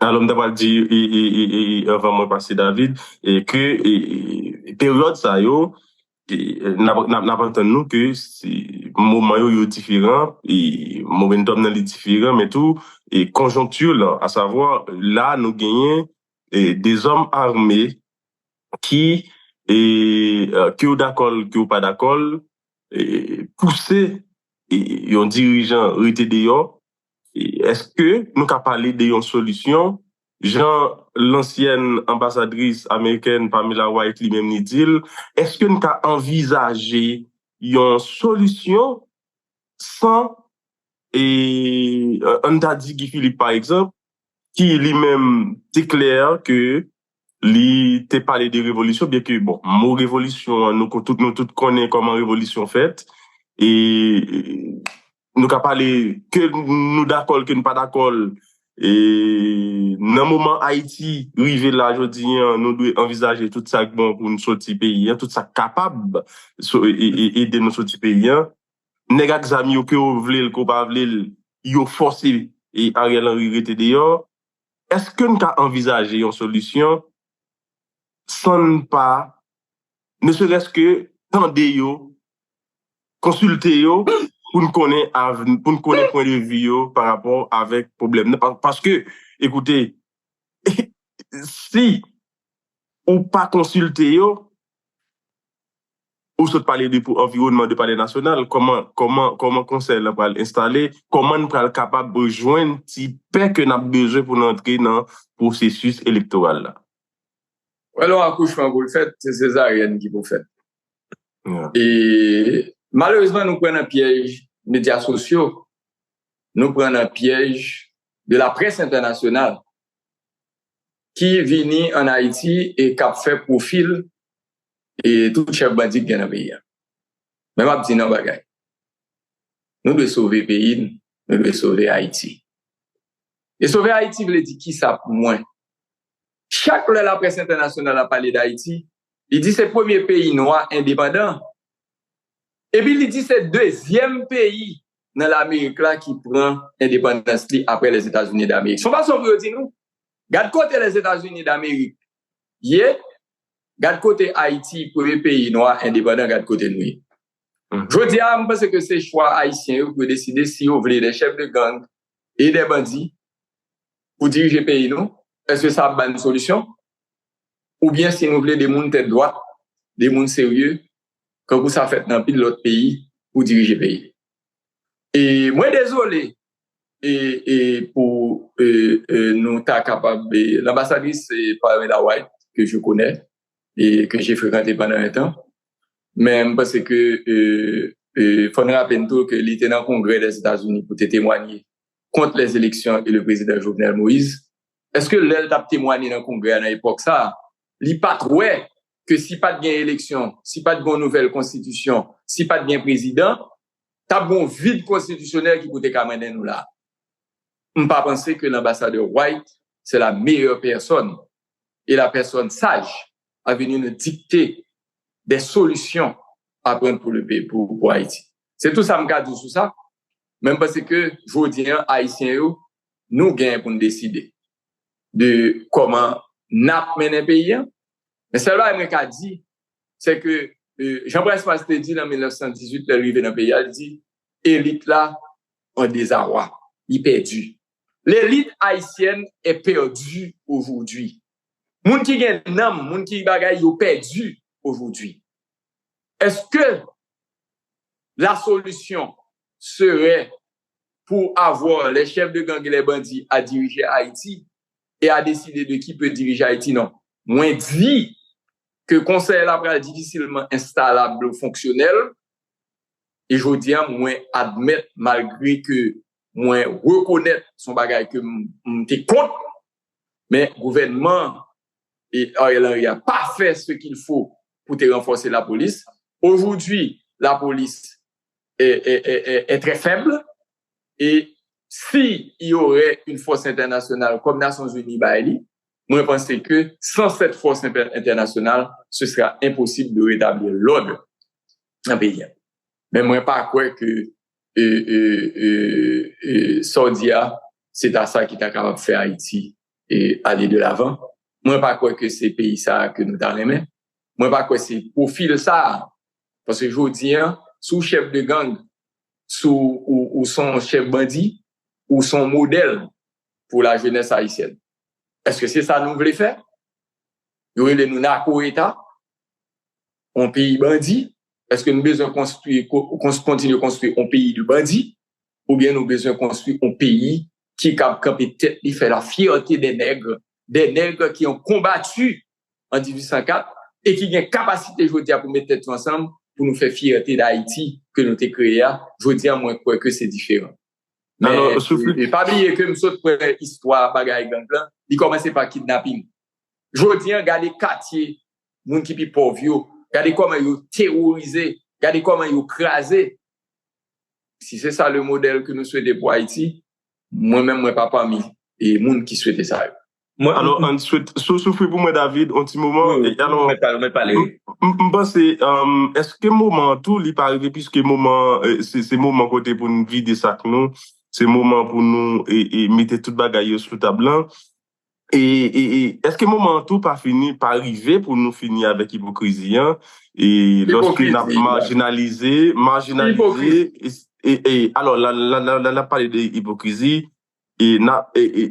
Alò, m ta pral di, e, e, e, e, e, anvan mwen pase David, e ke e, e, peryòd sa yo, e, n ap, n ap, n ap antann nou ke se, moman yo, yo diferan, e, momentum nan li diferan, men tou, e, konjonkti lan, asavwa, la, nou genyen, e, de zòm ame ki, e, e, ke w dakò l, ke w pa dakò l, e, pouse, e, yon dirijan rete deyò, e, èske nou ka pale de yon solisyon, jan lansyèn anbasadris amerikèn Pamela White li menm li di l, èske n ka anvizaje yon solisyon san, e, ann ta di Guy Philippe, pa egzanp, ki li menm te klè ke li te pale de revolisyon, byen ke, bon, mo revolisyon an, nou ko-, tout, nou tout konnen kòman revolisyon fèt, e, e, nou ka pale ke nou dakò l, ke nou pa dakò l, e, nan moman Ayiti rive la jodi an, nou dwe anvizaje tout sa k bon pou n soti peyi an, tout sa k kapab so-, e, e, e, ede nou soti peyi an. Nèg ak zam yo, ke w vle l, ke w pa vle l, yo fòse, e, Ariel Henry rete deyò. Èske n ka anvizaje yon solisyon san n pa, ne serait-ce que, tande yo, konsilte yo, pou n konnen avn-, pou n konnen pwen de vi yo pa rapò avèk pwoblèm nan? Pa-, paske, ekoute, si ou pa konsilte yo, ou sot pale de pou anviwònman de Palè Nasyonal, kòman, kòman, kòman konsèy lan pral enstale, kòman n pral kapab jwenn ti pè ke n ap bezwen pou n antre nan pwosesis elektoral la? Wè, lè yon akouchman pou l fèt, se sezaryèn ki pou fèt. E Malerezman, nou pran nan pyèj medya sosyo, nou pran nan pyèj de la presse internationale ki vini an Ayiti e k ap fè pwofil e tout chèf bandi ki gen nan peyi a. Men m ap di n yon bagay. Nou dwe sove peyi n, nou dwe sove Ayiti. E sove Ayiti vle di kisa pou mwen? Chak lè laprès entènasyonal ap pale d Ayiti, li di se premye peyi nwa endepandan. Epi li di se dezyèm peyi nan Lamerik la ki pran endepandans li apre Lèzetazini Damerik. Se yon fason pou yo di nou, gad kote Lèzetazini Damerik ye, gad kote Ayiti, premye peyi nwa endepandan, gad kote nou ye. Jodi a, m panse ke se chwa ayisyen yo pou yo deside si yo vle de chèf de gang e de bandi pou dirije peyi nou. Èske sa ap ba n solisyon? Oubyen si nou vle de moun tèt dwat, de moun serye, kankou sa fèt nan anpil lòt peyi, pou dirije peyi. E mwen dezole e, e pou e, e, nou ta kapab, e, l'ambassadrice, e, Pamela White, que je connais et que j'ai fréquenté pendant un temps, men m panse ke e, e, fò n raple n tou ke li te nan Kongrè Lèzetazini pou te temwanye kont les élections et le président Jovenel Moïse. Èske lè l t ap temwanye nan Kongrè a nan epòk sa a, li pa t wè ke si pa t gen eleksyon, si pa t gen yon nouvèl konstitisyon, si pa t gen prezidan, t ap gen yon vid konstitisyonèl ki pou te ka mennen nou la? M pa panse ke l'ambassadeur White, c'est la meilleure personne et la personne sage à venir nous dicter des solutions à prendre pour le pays, pour, pour Haïti. Se tou sa m ka di w sou sa. Men m panse ke jodi a, Ayisyen yo, nou genyen pou n deside de kòman n ap mennen peyi a. Men sèl bagay mwen ka di, se ke, e, Jean Price Mars te di l an mil nèf san dizuit, lè l rive nan peyi a, li di, elit la an dezarwa, li pèdi. L'élite haïtienne est perdue aujourd'hui. Moun ki gen nanm, moun ki bagay yo pèdi aujourd'hui. Est-ce que la solution serait pour avoir les chefs de gang et les bandits à diriger Haïti et à décider de qui peut diriger Haïti? Non. Mwen di ke konsèy la pral difisilman enstalab, fonksyonèl. E jodi a, mwen admèt, malgre ke mwen rekonèt se yon bagay ke m, m te kont, men gouvènman e Ariel Henry a pa fè ce qu'il faut pou te ranfòse lapolis. Aujourd'hui, la police est, est, est, est, est très faible. Et s'il y aurait une force internationale comme Nations Unies bay li, mwen panse ke sans cette force inter- internationale, ce sera impossible de rétablir l'ordre nan peyi a. Men mwen pa kwè ke e, e, e, e, sa w di a, se ta sa ki ta kapab fè Ayiti e, ale de lavan. Mwen pa kwè ke se peyi sa a ke nou ta renmen. Mwen pa kwè se pwofil sa a. Paske jodi a, si w chèf de gang, si w, ou, ou se yon chèf bandi, ou se yon modèl pou lajenès ayisyèn. Èske se sa nou vle fè? Yo rele nou nakoreta, yon peyi bandi. Èske nou bezwen konstwi, ko- kons- kontinye konstwi yon peyi de bandi? Oubyen nou bezwen konstwi yon peyi ki kab kanpe tèt li, fè la fierté des nègres, des nègres qui ont combattu en dix-huit cent quatre et qui gen kapasite jodi a pou met tèt yo ansanm pou nou fè fierté d'Haïti ke nou te kreye a? Jodi a, mwen kwè ke se diferan. Men, Alò, Soufri- e, e pa bliye ke m sot pran istwa bagay gang lan, li kòmanse pa kidnaping. Jodi a, gade katye moun ki pi pòv yo, gade kòman yo teworize, gade kòman yo kraze. Si se sa le modèl ke nou swete pou Ayiti, mwen menm, mwen pa pami e moun ki swete sa yo. Mwen, Alò, ann swet, sou, soufri pou mwen, David, yon ti moman. Wi, wi, E, alò, mèt pale, mèt pale, wi. M, m, m panse, um, èske moman an tou, li pa rive, piske moman, e, se, se moman kote pou n vide sak nou, se moman pou nou, e, e, mete tout bagay yo sou tab lan. E, e, e, èske moman an tou pa fini, pa rive pou nou fini avèk ipokrizi an? E lòske n ap Ipokrizi, majinalize, majinalize, Ipokrizi. e, e, e, alò, la, la, la, la, n ap pale de ipokrizi, e, n ap, e, e,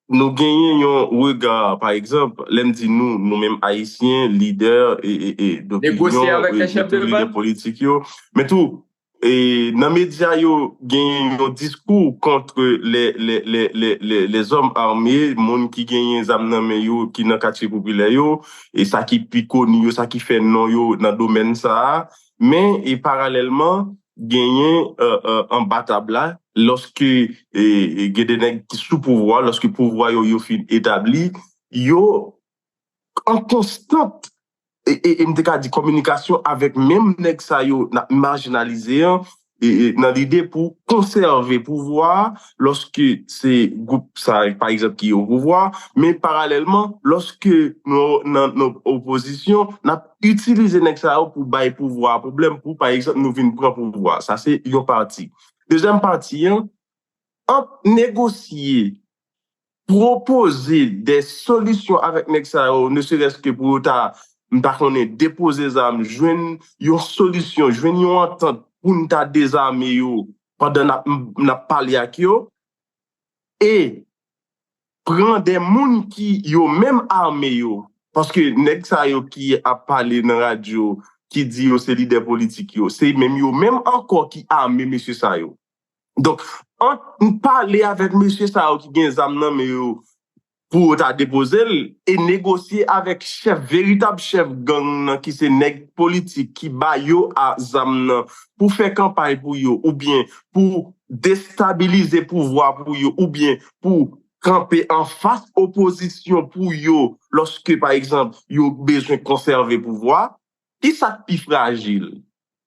nou genyen yon rega, pa egzanp, lè m di nou, nou menm Ayisyen, lidè, e, e, e, Negosye dopinyon, avèk e, les chefs de gang. Lidè politik yo, men tou, E nan medya yo genyen yon diskou kont les, les, les, les, les, les hommes armés, moun ki genyen zam nan men yo, ki nan katye popilè yo, e sa ki pi koni yo, sa ki fè non yo nan domèn sa a. Men, e paralèlman, genyen euh, euh, anba tab la, lòske e, e, gen de nèg ki sou pouvwa, lòske pouvwa yo, yo fin etabli, yo an konstant e, e, e m te ka di kominikasyon avèk menm nèg sa yo n ap majinalize an, e, e, nan lide pou konsève pouvwa a, lòske se gwoup sa, pa egzanp, ki o pouvwa, men paralèlman, lòske nou nan, nan opozisyon, n ap itilize nèg sa yo pou bay pouvwa a pwoblèm, pou, pa egzanp, nou vin pran pouvwa a. Sa se yon pati. Dezyèm pati an, ant negosye, pwopoze de solisyon avèk nèg sa yo, ne serait-ce que pou yo ta, m pa konnen, depoze zam, jwenn yon solisyon, jwenn yon antant pou n ta dezame yo pandan n ap, n ap pale ak yo, e pran de moun ki yo menm ame yo. Paske nèg sa yo ki ap pale nan radyo, ki di yo se lidè politik yo, se menm yo menm ankò ki ame mesye sa yo. Donk, ant n pale avèk mesye sa yo ki gen zam nan men yo pou yo ta depoze l, e negosye avèk chèf, veritab chèf gang nan, ki se nèg politik ki ba yo a zam nan pou fè kanpay pou yo, oubyen pou destabilize pouvwa pou yo, oubyen pou kanpe anfas opozisyon pou yo, lòske, pa egzanp, yo bezwen konsève pouvwa, ki sa k pi frajil?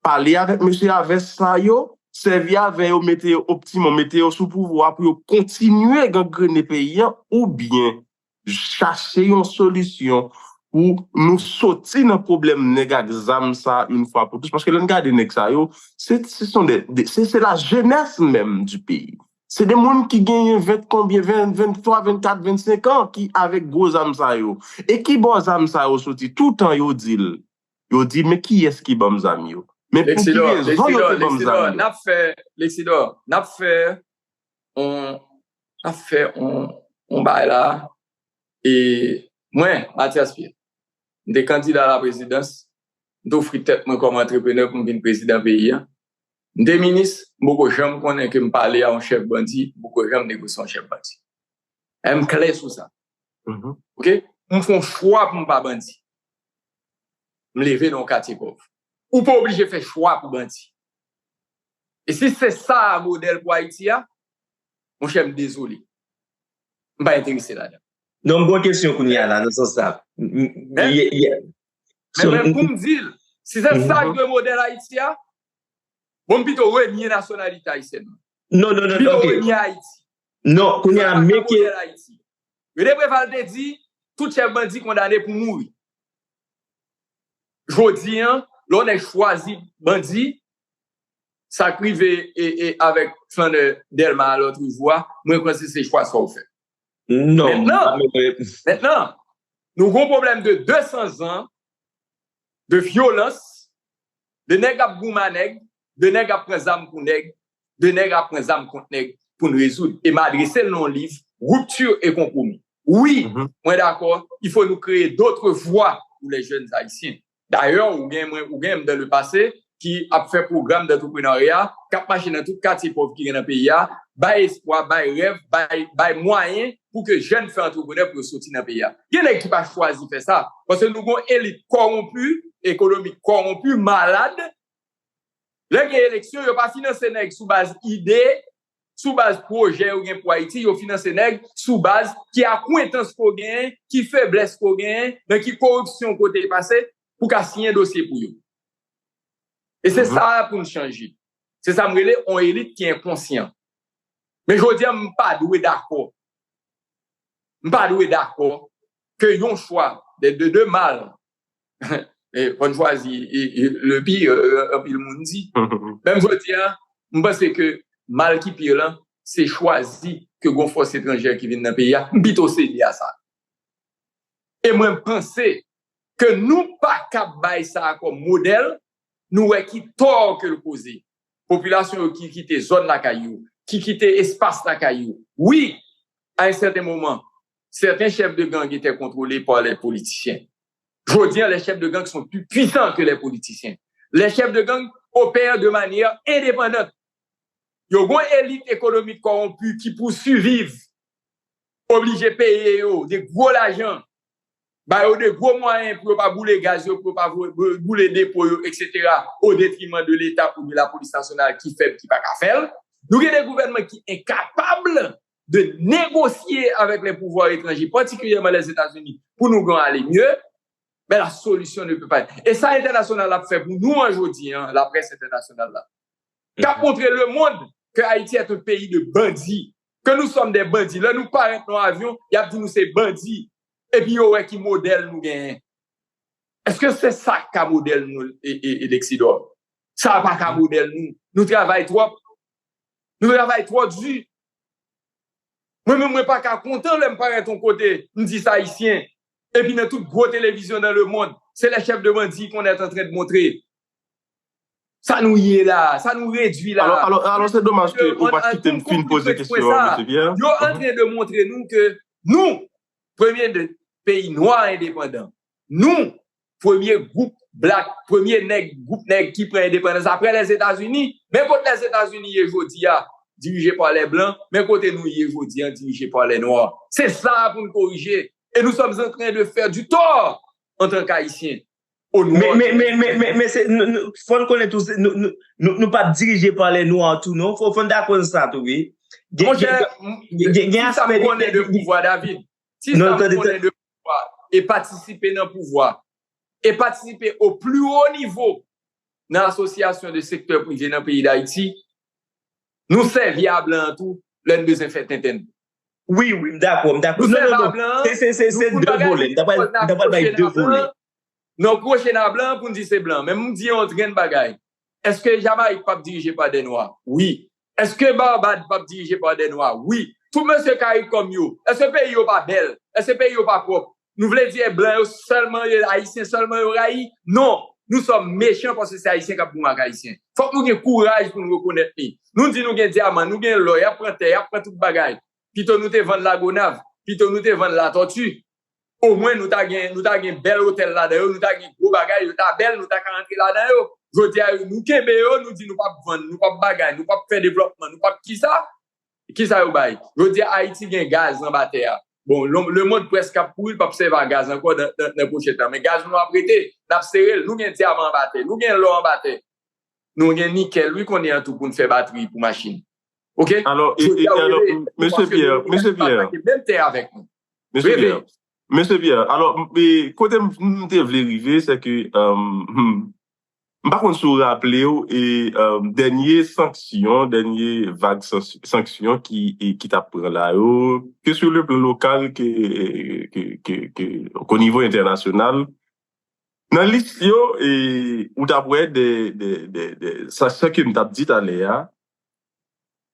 Pale avèk mesye a vès sa yo, sèvi avè yo, mete yo optimòm, mete yo sou pouvwa pou yo kontinye gangrene peyi a, oubyen chache yon solisyon pou nou soti nan pwoblèm nèg ak zam sa yon fwa pou tout. Paske lè n gade nèg sa yo, se, se, sont des, des, c'est, c'est la jeunesse même du pays. Se de moun ki genyen ven konbyen, ven, venntwa, vennkat, vennsenk an ki avèk gwo zam sa yo. E ki bò zam sa yo soti? Toutan yo di l. Yo di, men kiyès ki ban m zam yo? Men pou ki rezon yo te ban m zam yo? N ap fè, Lexidor, n ap fè on, n ap fè on, on bagay la. E mwen, Mathias Pierre, m te kandida a la prezidans, m te ofri tèt mwen kòm antreprenè pou m vin prezidan peyi a. M te minis, m poko janm konnen ke m pale a yon chèf bandi, m poko janm negosye yon chèf bandi. E m klè sou sa. Oke? M fè yon chwa pou m pa bandi. M leve nan yon katye pòv. Ou pa oblije fè chwa pou bandi. E si se sa modèl pou Ayiti a, monchè, m dezole. M pa enterese ladan. Non, m gon kesyon kounye a la, nan sans sa. Men, men pou m di l, si se sa ki dwe modèl Ayiti a, bon, m pito renye nasyonalite ayisyèn mwen. Non, non, non, non, oke. M pito renye Ayiti. Non, kounye a, men ke modèl Ayiti. Rene Preval te di, tout chèf bandi kondane pou mouri. Jodi a, lè w nèg chwazi bandi, sa k rive e, e avèk flannè Dèlma a lòt jou a, mwen panse se chwa sa w fè. Non, mentnan, mentnan, nou gon pwoblèm de de san zan de vyolans, de nèg ap goumen a nèg, de nèg ap pran zam pou nèg, de nèg ap pran zam kont nèg pou n rezoud. E m adrese l nan yon liv, Rupture et compromis. Wi, mwen dakò, il faut nous créer d'autres voies pour les jeunes haïtiens. Dayè, ou gen mwen, ou gen m dans le passé, ki ap fè pwogram dantreprenarya, k ap mache nan tout katye pòv ki gen nan peyi a, bay espwa, bay rèv, bay, bay mwayen pou ke jèn fè antreprenè pou yo soti nan peyi a. Gen nèg ki pa chwazi fè sa, paske nou gon elit kòwonpi, ekonomik kòwonpi, malad. Lè gen eleksyon, yo pa finanse nèg sou baz ide, sou baz pwojè yo gen pou Ayiti, yo finanse nèg sou baz ki akwentans ke w genyen, ki feblès ke w genyen, nan ki koripsyon ke w te pase, pou ka siyen dosye pou yo. E se sa pou n chanje. Se sa m rele yon elit ki enkonsyan. Men jodi a, m pa dwe dakò. M pa dwe dakò ke yon chwa de, de, de mal, e, fò n chwazi, e, e, le pire, e, anpil moun di. Men jodi a, m panse ke mal ki pire lan, se chwazi ke gon fòs etranjè ki vin nan peyi a. M pito sede a sa. E mwen panse ke nou pa kab bay sa a kòm modèl, nou wè ki tò ke l koze. Popilasyon yo ki kite zòn lakay yo, ki kite espas lakay yo. Wi, à un certain moment, certains chefs de gang étaient contrôlés par les politiciens. Jodi a, les chefs de gang sont plus puissants que les politiciens. Les chefs de gang opère de manière indépendante. Yo gon elit ekonomik kòwonpi ki pou siviv, oblije peye yo de gwo lajan, ba yo de gwo mwayen pou yo pa boule gaz yo, pou yo pa boule depo yo, et cetera, au détriment de Leta pou lapolis nasyonal ki fèb, ki pa ka fè l. Nou gen de gouvènman ki enkapab de negosye avèk les pouvoirs étrangers, particulièrement les États-Unis, pour nous aller mieux, mais la solution ne peut pas être. E sa entènasyonal ap fè pou nou an jodi an, laprès entènasyonal la, k ap montre le monde que Haïti est un pays de bandits, que nous sommes des bandits. Lè nou parèt nan avyon, y ap di nou se bandi. Epi yo wè ki modèl nou genyen. Èske se sa k ka modèl nou, e, e, e Lexidor? Sa pa ka modèl nou. Nou travay twòp. Nou travay twò di. Mwen menm, mwen pa ka kontan lè m parèt yon kote, m di sa ayisyen. Epi nan tout gwo televizyon dans le monde, c'est les chefs de bandits qu'on est en train de montrer. Sa nou ye la, sa nou redwi la. Alò, alò, alò se domaj ke ou pa kite m fin poze kesyon an, mesye Pierre. Yo antren de montre nou ke nou, premye de peyi nwa endepandan, nou, premye gwoup black, premye nèg, gwoup nèg ki pran endepandans apre Lèzetazini. Men kot Lèzetazini ye jodi a, dirije pa lè blan, men kote nou ye jodi a, dirije pa lè nwa. Se sa pou n korije. Et nous sommes en train de faire du tort en tant qu'Haïtiens. Men, men, men, men, men, men se, nou, nou, fò n konnen tou, se, nou, nou, nou, nou p ap dirije pa lè nwa tou, non. Fò, fò n dakò nan sa tou, wi. Gen, Monchè, gen, gen, gen, gen si sa m aspè de, konnen de de, de, pouvwa, David, si non, sa m tande, konnen de pouvwa e patisipe nan pouvwa, e patisipe au plus haut niveau nan asosyasyon de sektè prive nan peyi Dayiti, nou sèvi a blan an tou lè n bezwen fè tenten n. Wi, wi, m dakò, m dakò. Nou Non, sèvi non, a non. blan an, Se, se, se, se nou pou n de bagay, volè. M ta pral, m ta pral bay de volè. Nan kwoche nan blan an pou n di se blan. Men m di yon grenn bagay. Èske Jamayik p ap dirije pa dè nwa? Wi. Èske Barbad p ap dirije pa dè nwa? Wi. Tout mesye Karikòm yo, èske peyi yo pa bèl? Èske peyi yo pa pwòp? Nou vle di e blan yo sèlman, e ayisyen sèlman yo rayi? Non. Nou sòm mechan paske se ayisyen k ap goumen ak ayisyen. Fòk nou gen kouraj pou nou rekonèt li. Nou di nou gen dyaman, nou gen lò, y ap pran tè, y ap pran tout bagay. Pito nou te vann Lagonav, pito nou te vann Latòti. Omwen nou ta gen, nou ta gen bèl otèl ladan yo, nou ta gen gwo bagay, yo ta bèl, nou ta ka rantre ladan yo. Jodi a, nou kenbe yo, nou di nou p ap vann, nou p ap bagay, nou p ap fè devlòpman, nou p ap kisa? Kisa yo bay? Jodi a, Ayiti gen gaz anba tè a. Bon, le, lemonn prèske ap kouri, l p ap sèvi a gaz ankò nan, nan, nan pwochen tan. Men gaz nou ap rete, n ap sere l. Nou gen dyaman anba tè, nou gen lò anba tè. Nou gen nikèl, wi, konnen an tou pou n fè batri pou machin. Oke? Alò, e, e, alò, mesye Pierre, mesye Pierre. Menm tè avèk nou. Mesye Pierre, mesye Pierre, alò, m- e, kote m m te vle rive, se ke, um, hmm, m pa konn si w raple w, e, um, dènye sanksyon, dènye vag sans- sanksyon ki, e, ki t ap pran la yo, ke sur le plan local, ke, ke, ke, ke, ke au niveau international, nan lis yo, e, ou t ap wè de, de, de, de, sa, sa ke m t ap di talè a,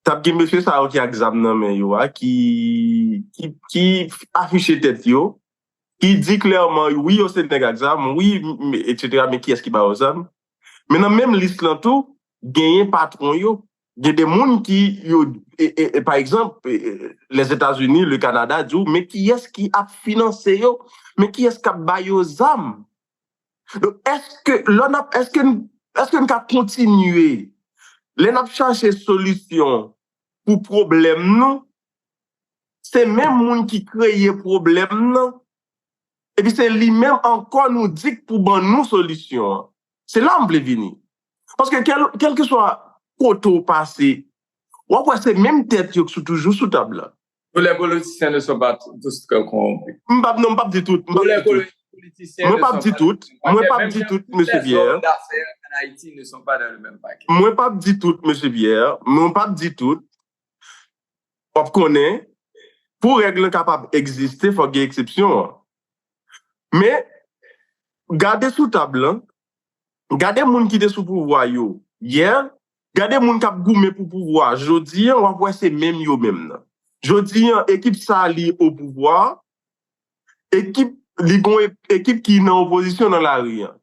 t ap gen mesye sa yo ki ak zam nan men yo a, ki, ki, ki afiche tèt yo, ki di klèman, wi, yo se nèg ak zam, wi, m- m- etsetera, men kiyès ki ba yo zam? Men nan menm lis lan tou, genyen patwon yo. Gen de moun ki, yo, e, e, e, pa egzanp, e, e, Lèzetazini, le Kanada, di w, men kiyès ki ap finanse yo? Men kiyès k ap ba yo zam? Donk, èske, lè n ap, èske n, èske n ka kontinye, lè n ap chache solisyon pou pwoblèm nou, se menm moun ki kreye pwoblèm nan, epi se li menm ankò nou di k pou ban nou solisyon an. Se la m vle vini. Paske kèl, kèlkeswa kote w pase, w ap wè se menm tèt yo ki sou, toujou sou tab la. Tous les politiciens ne sont pas tous corrompus. M p ap, non, m p ap di tout. M p Tous les ap di tout. politiciens Mwen ne p ap sont di pas tout. dans le Mwen même p ap paquet. di Même tout, tous mesye les Pierre. Hommes d'affaires en Haïti ne sont pas dans le même paquet. Mwen p ap di tout, mesye Pierre. Mwen p ap di tout. W ap konnen, pou règ lan kapab egziste, fòk gen eksepsyon an. Men, gade sou tab lan, gade moun ki te sou pouvwa yo yè, gade moun k ap goumen pou pouvwa jodi an, w ap wè se menm yo menm nan. Jodi an, ekip sa a li o pouvwa, ekip, li gon ek- ekip ki nan opozisyon nan lari an.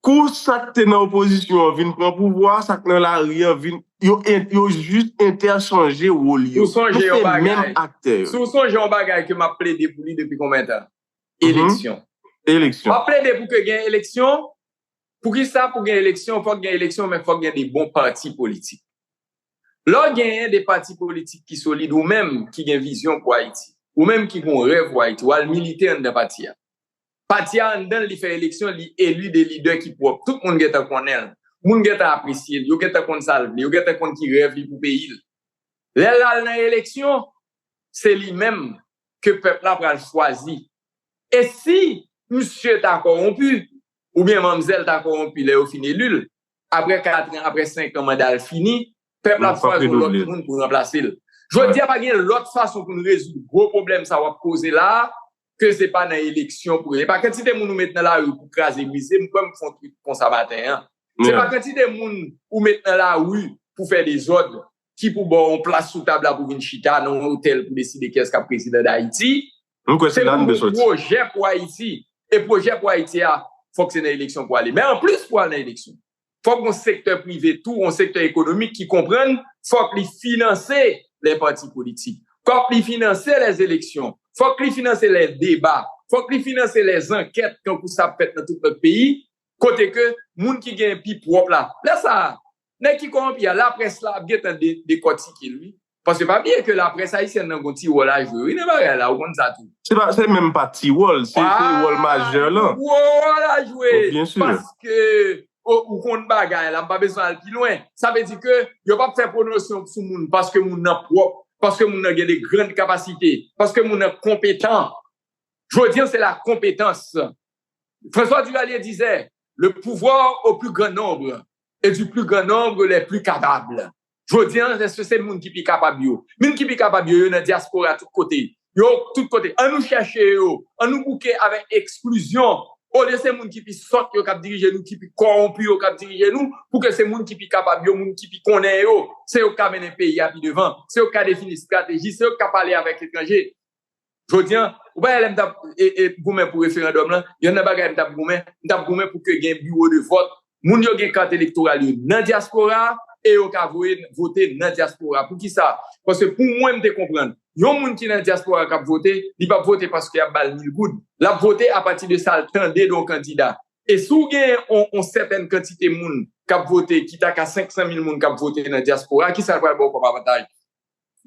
Kou sa k te nan opozisyon an vin pran pouvwa, sa k nan lari an vin, yo, en- yo jis entèchanje wòl yo. Ou sonje Nou yon se bagay. Menm aktè yo. Si w sonje yon bagay ke m ap plede pou li depi konbyen tan? Mhm. Eleksyon. M Eleksyon. ap plede pou ke gen eleksyon, Poukisa pou gen eleksyon, fòk gen eleksyon, men fòk gen de bon pati politik. Lè w genyen de pati politik ki solid, ou menm ki gen vizyon pou Ayiti, ou menm ki gen yon rèv pou Ayiti, w al milite anndan pati a. Pati a anndan l, li fè eleksyon, li eli de lidè ki pwòp. Tout moun gentan konnen l. Moun gentan apresye l, yo gentan konn sa l vle, yo gentan konn ki rèv li pou peyi l. Lè l al nan eleksyon, se li menm ke pèp la pral chwazi. E si misye ta kòwonpi, oubyen manmzèl ta kòwonpi lè yo fin eli l, apre kat an, apre senk an, manda l fini, pèp la ap chwazi yon lòt moun pou ranplase l. Jodi a, pa gen lòt fason pou n rezoud gwo pwoblèm sa w ap poze la a, ke se pa nan eleksyon pou e pa kantite moun ou met nan lari pou kraze brize, m kwè m fè yon tweet konsa maten an. Se pa kantite moun ou met nan lari pou fè dezòd ki pou ba w yon plas sou tab la pou vin chita nan yon otèl pou deside kiyès k ap prezidan Dayiti. Se pou w pwojè pou Ayiti. E pwojè pou Ayiti a, fòk se nan eleksyon pou ale. Men anplis pou al nan eleksyon, fòk yon sektè prive tou, yon sektè ekonomik ki konprann fòk li finanse lè pati politik. Fòk li finanse lè eleksyon. Fòk li finanse lè deba. Fòk li finanse lè ankèt kankou sa ap fèt nan tout lòt peyi, kote ke moun ki gen pi pwòp la. Lè sa a, nèg ki kòwonpi a, laprès la ap gentan de, dekòtike l, wi. Paske pa bliye ke laprès ayisyèn nan gon ti wòl a jwe, wi, nan bagay la, ou konn sa tou. Se pa, se menm pa ti wòl, se, se wòl majè lan. Gwo wòl a jwe. Byen si. Paske, o, ou konn bagay la, m pa bezwen al pi lwen. Sa vle di ke yo p ap fè pwomosyon sou moun paske moun nan pwòp, paske moun nan gen de grann kapasite, paske moun nan konpetan. Jodi an, se la konpetans. François Duvalier disait, le pouvoir au plus grand nombre et du plus grand nombre les plus capables. Jodi an, èske se moun ki pi kapab yo? Moun ki pi kapab yo, yo nan dyaspora tout kote. Yo tout kote. An nou chèche yo. An nou bouke avèk eksklizyon. Olye se moun ki pi sòt yo k ap dirije nou, ki pi kòwonpi yo k ap dirije nou, pou ke se moun ki pi kapab yo, moun ki pi konnen yo. Se yo k ka mennen peyi a pi devan. Se yo k ka defini estrateji. Se yo k ka pale avèk etranje. Jodi an, ou pa wè lè m t ap, e, e, goumen pou referandòm lan, yonn nan bagay m t ap goumen, m t ap goumen pou ke gen biwo de vòt. Moun yo gen kat elektoral yo nan dyaspora a, e yo ka voye, vote nan dyaspora. Poukisa? Paske pou mwen, m te konprann, yon moun ki nan dyaspora k ap vote, li p ap vote paske y ap ba l mil goud. L ap vote apati de sa l tande de yon kandida. E si w gen yon, yon sètèn kantite moun k ap vote, ki ta ka senk san mil moun k ap vote nan dyaspora, kisa l pral ba w kòm avantaj?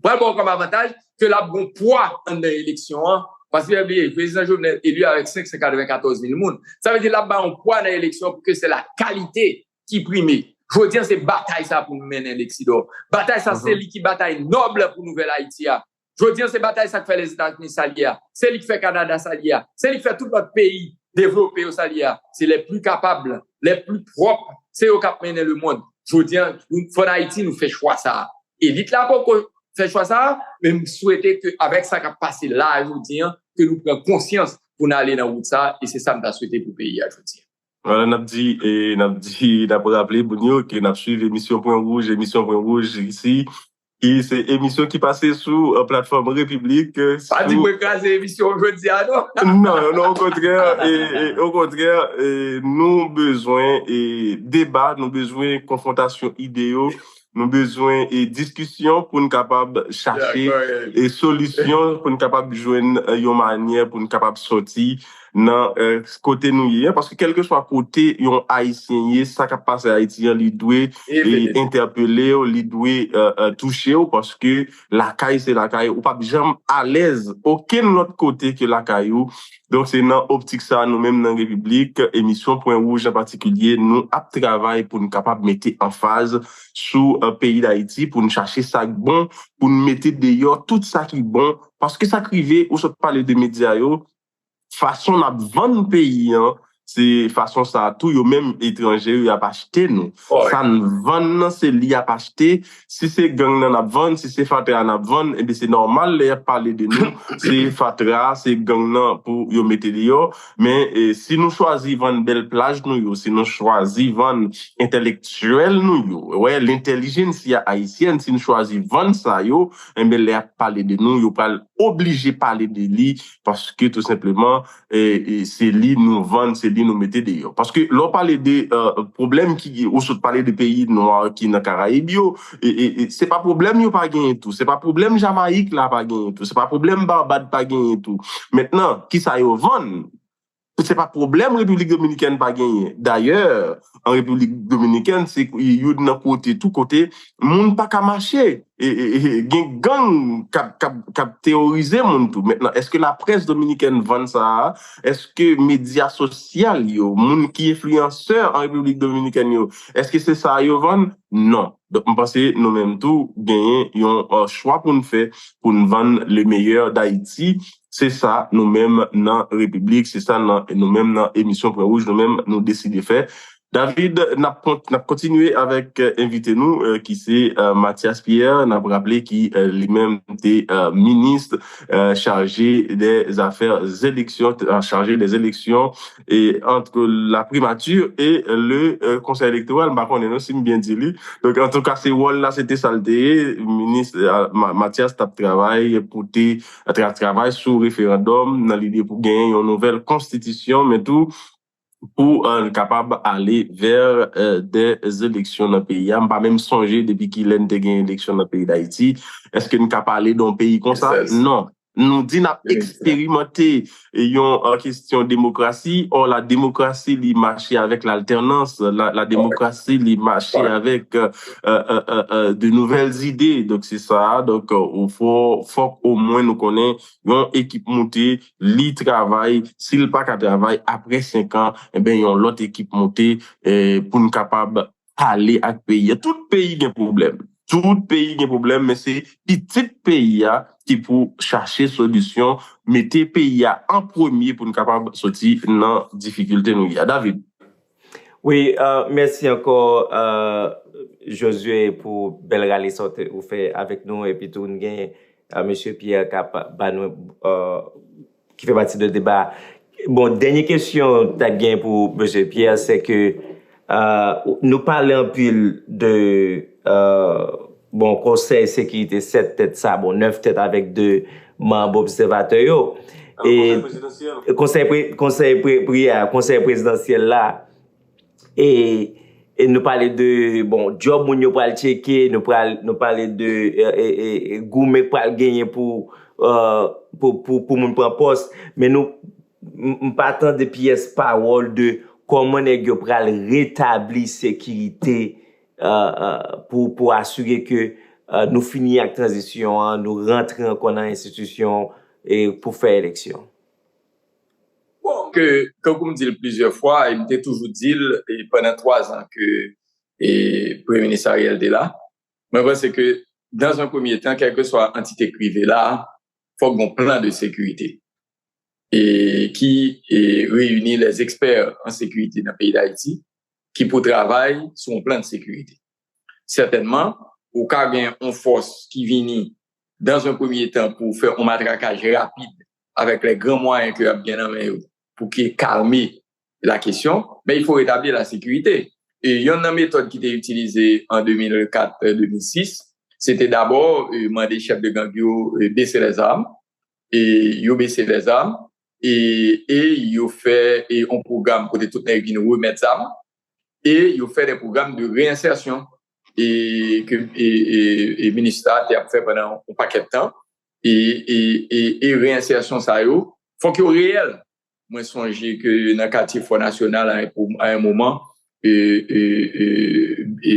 Pral ba w kòm avantaj ke l ap gon pwa anndan eleksyon an, paske, pa bliye, prezidan Jovenel eli avèk senk san katrevenkatòz mil moun. Sa vle di l ap ba yon pwa nan eleksyon an pou ke se la kalite ki prime. Jodi an, se batay sa pou nou mennen, Lexidor. Batay sa, se li ki batay nòb pou nouvèl Ayiti a. Jodi an, se batay sa k fè Lèzetazini sa l ye a. Se li k fè Kanada sa l ye a. Se li k fè tout lòt peyi devlope yo sa l ye a. Se les plus capables, les plus propres, se yo k ap mennen lemonn. Jodi an, fò n Ayiti, nou fè chwa sa a. Elit la poko fè chwa sa a, men m swete ke avèk sa k ap pase la a jodi an, ke nou pran konsyans pou n ale nan wout sa a, e se sa m ta swete pou peyi a jodi an. Vwala, n ap di, e, n ap di, n ap raple moun yo ke n ap swiv emisyon Pwen Wouj, emisyon Pwen Wouj isi, ki se emisyon ki pase sou, e, platfòm Repiblik, e, pa di mwen kraze emisyon jodi a, non. Non, non, okontrè, e, e, okontrè, e, nou bezwen, e, deba, nou bezwen konfwontasyon ide yo, nou bezwen, e, diskisyon pou n kapab chache, e, solisyon, pou n kapab jwenn, e, yon manyè, pou n kapab sòti nan, e, kote nou ye a. Paske kèlkeswa kote yon Ayisyen ye, sa k ap pase Ayiti an, li dwe, e, entèpele w, li dwe, e, e, touche w, paske lakay se lakay, ou p ap janm alèz okenn lòt kote ke lakay ou. Donk, se nan optik sa a, nou menm nan Repiblik, emisyon Pwen Wouj an patikilye, nou ap travay pou n kapab mete anfaz sou, e, peyi Dayiti, pou n chache sa k bon, pou n mete deyò tout sa ki bon. Paske sa k rive, ou sot pale de medya yo, fason n ap vann peyi an, se fason sa a tou, yo menm etranje yo, y ap achte nou. Sa n vann nan, se li y ap achte. Si se gang nan n ap vann, si se fatra a n ap vann, ebyen se nòmal lè y ap pale de nou, se fatra a, se gang nan pou yo mete deyò. Men, e, si nou chwazi vann bèl plaj nou yo, si nou chwazi vann entèlektyèl nou yo, wè, lentèlijennsiya ayisyèn, si nou chwazi vann sa yo, enben lè y ap pale de nou, yo pral oblije pale de li, paske tou senpleman, e, e, se li nou vann, se li nou mete deyò. Paske lè w pale de, e, pwoblèm ki, ou sot pale de peyi nwa ki nan Karayib yo, e, e, e, se pa pwoblèm yo pa genyen tou, se pa pwoblèm Jamayik la pa genyen tou, se pa pwoblèm Barbad pa genyen tou. Mentnan, kisa yo vann? se pa pwoblèm Repiblik Dominikèn pa genyen. Dayè, an Repiblik Dominikèn, se youn nan kote, tou kote, moun pa ka mache. E, e, e, gen gang k ap, k ap, k ap teworize moun tou. Mentnan, èske laprès dominikèn vann sa a? Èske medya sosyal yo, moun ki enfliyansè an Repiblik Dominikèn yo, èske se sa yo vann? Non. Donk, m panse nou menm tou genyen yon, euh, chwa pou n fè, pou n vann le meilleur d'Haïti. Se sa nou menm nan Repiblik, se sa nan, nou menm nan emisyon Pwen Wouj, nou menm nou deside fè. David, n ap kon-, n ap kontinye avèk, euh, envite nou, euh, ki se, euh, Mathias Pierre. N ap raple ki, euh, li menm te, euh, minis, euh, chargé des affaires élections, euh, chargé des élections et entre la primature et le, euh, conseil électoral. M pa konnen non si m byen di li. Donk, antouka, se wòl la, se te sa l te ye. Minis, euh, Ma-, Mathias t ap travay pou te tra-, travay sou referandòm nan lide pou genyen yon nouvèl konstitisyon, men tou pou, euh, n kapab ale vè, euh, de eleksyon nan peyi a. M pa menm sonje depi ki lè n te gen eleksyon nan peyi Dayiti. Èske n ka pale de yon peyi konsa? Non. Nou di n ap eksperimante yon, euh, kesyon demokrasi. Or, la démocratie, li mache avèk l'alternance. La, la démocratie, li mache avèk, euh, euh, euh, euh, de nouvelles idées. Donk, se sa. Donk, euh, ou fò, fòk omwen nou konnen yon ekip moute, li travay. Si l pa ka travay, apre senk an, enben, yon lòt ekip moute, eh, pou n kapab pale ak peyi a. Tout peyi gen pwoblèm. Tout peyi gen pwoblèm, men se pitit peyi a ki pou chache solisyon, mete peyi a an premye pou n kapab soti nan difikilte nou ye a. David. Wi, euh, mèsi ankò, euh, Josué, pou bèl rale sa w te, ou fè avèk nou, epi tou n gen, euh, mesye Pierre k ap ba nou, euh, ki fè pati de deba. Bon, dènye kesyon t ap gen pou mesye Pierre, se ke, euh, nou pale anpil de, euh, bon, Konsèy Sekirite sèt tèt sa, bon, nèf tèt avèk de manm obsèvatè yo. E konsèy pre, konsèy pre, pri a, konsèy prezidansyèl la, e, e nou pale de, bon, djòb moun yo pral tcheke, nou pral, nou pale de, e, e, e, e goumen k pral genyen pou, euh, pou, pou, pou moun pran pòs, men nou, m, m pa tande pyès pawòl de kòman nèg yo pral retabli sekirite, euh, euh, pou, pou asire ke, euh, nou fini ak tranzisyon an, nou rantre ankò nan enstitisyon e pou fè eleksyon. Bon, ke, kankou m di l plizyè fwa, e m te toujou di l, e pandan twa zan ke, e, Premye Minis Ariel te la, mwen panse ke, dans un premier temps, kèlkeswa antite k rive la, fòk gon plan de sécurité e, ki e, reyini les experts en sécurité nan peyi Dayiti, ki pou travay sou yon plan de sécurité. Sètènman, ou ka gen yon fòs ki vini, dans un premier temps, pou fè yon matrakaj rapid avèk les grands moyens ke y ap gen nan men yo, pou ke kalme la kesyon, men il faut rétablir la sécurité. E yonn nan metòd ki te itilize an de mil kat, de mil sis, se te dabò, e, mande chèf de gang yo, e, bese lèzam, e yo bese lèzam, e, e yo fè, e, yon pwogram kote tout nèg vin remèt zam, e yo fè de pwogram de reyensèsyon, e ke, e, e, e minista te ap fè pandan yon pakèt tan, e, e, e, e reyensèsyon sa yo, fòk yo reyèl. Mwen sonje ke nan katye Fò Nasyonal, a yon moman, e, e, e, e,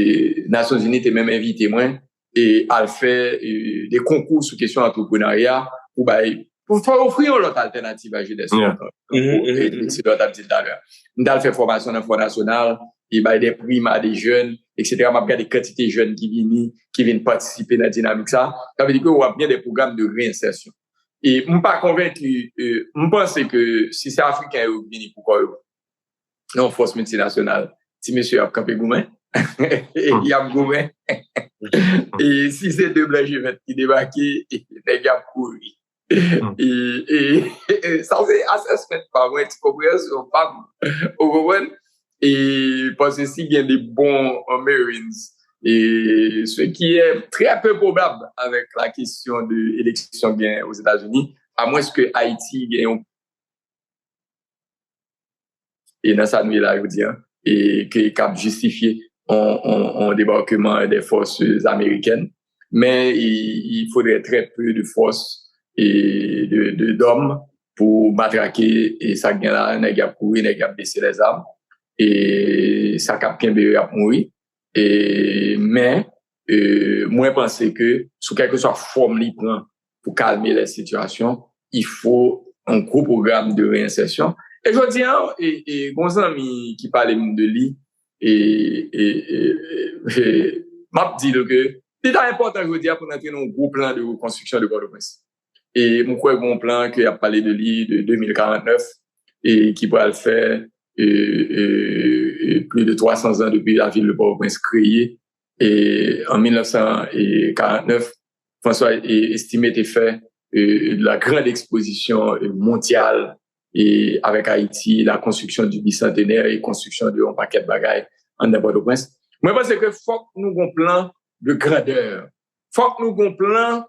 Nasyonzini te menm envite mwen e al fè, e, de konkou sou kesyon antreprenarya pou bay, pou fè ofri yon lòt altènativ a jenès nou, e se lòt ap di l talè. M t al fè fòmasyon nan Fò Nasyonal, e bay de prim a de jèn, etsetera. M ap gade kantite jèn ki vini, ki vin patisipe nan dinamik sa. Sa vle di ke w ap gen de pwogram de reyensèsyon. E m pa konvenki, e, m panse ke si se Afriken yo k vini pou kò yo, nan yon fòs miltinasyonal, ti mesye yo ap kanpe goumen. Y ap goumen. E si se de blan je vèt ki debake, nèg yo ap kouri. E, e, e sa se assessment pa mwen, ti konpreyansyon pa m. Ou konprann? E paske si gen de bon, euh, Marines, e ce qui est très peu probable avec la question de eleksyon gen Ozetazini, amwens ke Ayiti gen yon e nan sa nou ye la jodi a, e ke k ap jistifye on, on, on débarquement des forces américaines. Men il, il faudrait très peu de force et de, de, d'hommes pou matrake e sa k gen la, nèg y ap kouri, nèg y ap bese lèzam, e sa k ap kenbe yo y ap mouri. E, men, e, mwen panse ke sou kèlkeswa fòm li pran pou kalme lè sitiyasyon, il faut un gwo pwogram de reyensèsyon. E jodi a, e, e, gon zanmi ki pale m de li, e, e, e, e, e, m ap di l ke li ta enpòtan jodi a pou n antre nan yon gwo plan de rekonstriksyon de Pòtoprens. E mwen kwè gon plan ke y ap pale de li de de mil karant nèf e ki pral fè e, e, e, plus de twa san zan depi la ville de Port-au-Prince kreye e, en mil nèf san karant nèf, François e, Estimé te fè e, la grande exposition e, mondiale e, avec Haïti, la construction du bicentenaire et construction de yon pakèt bagay anndan Pòtoprens. Mwen panse ke fòk nou gon plan de grandè. Fòk nou gon plan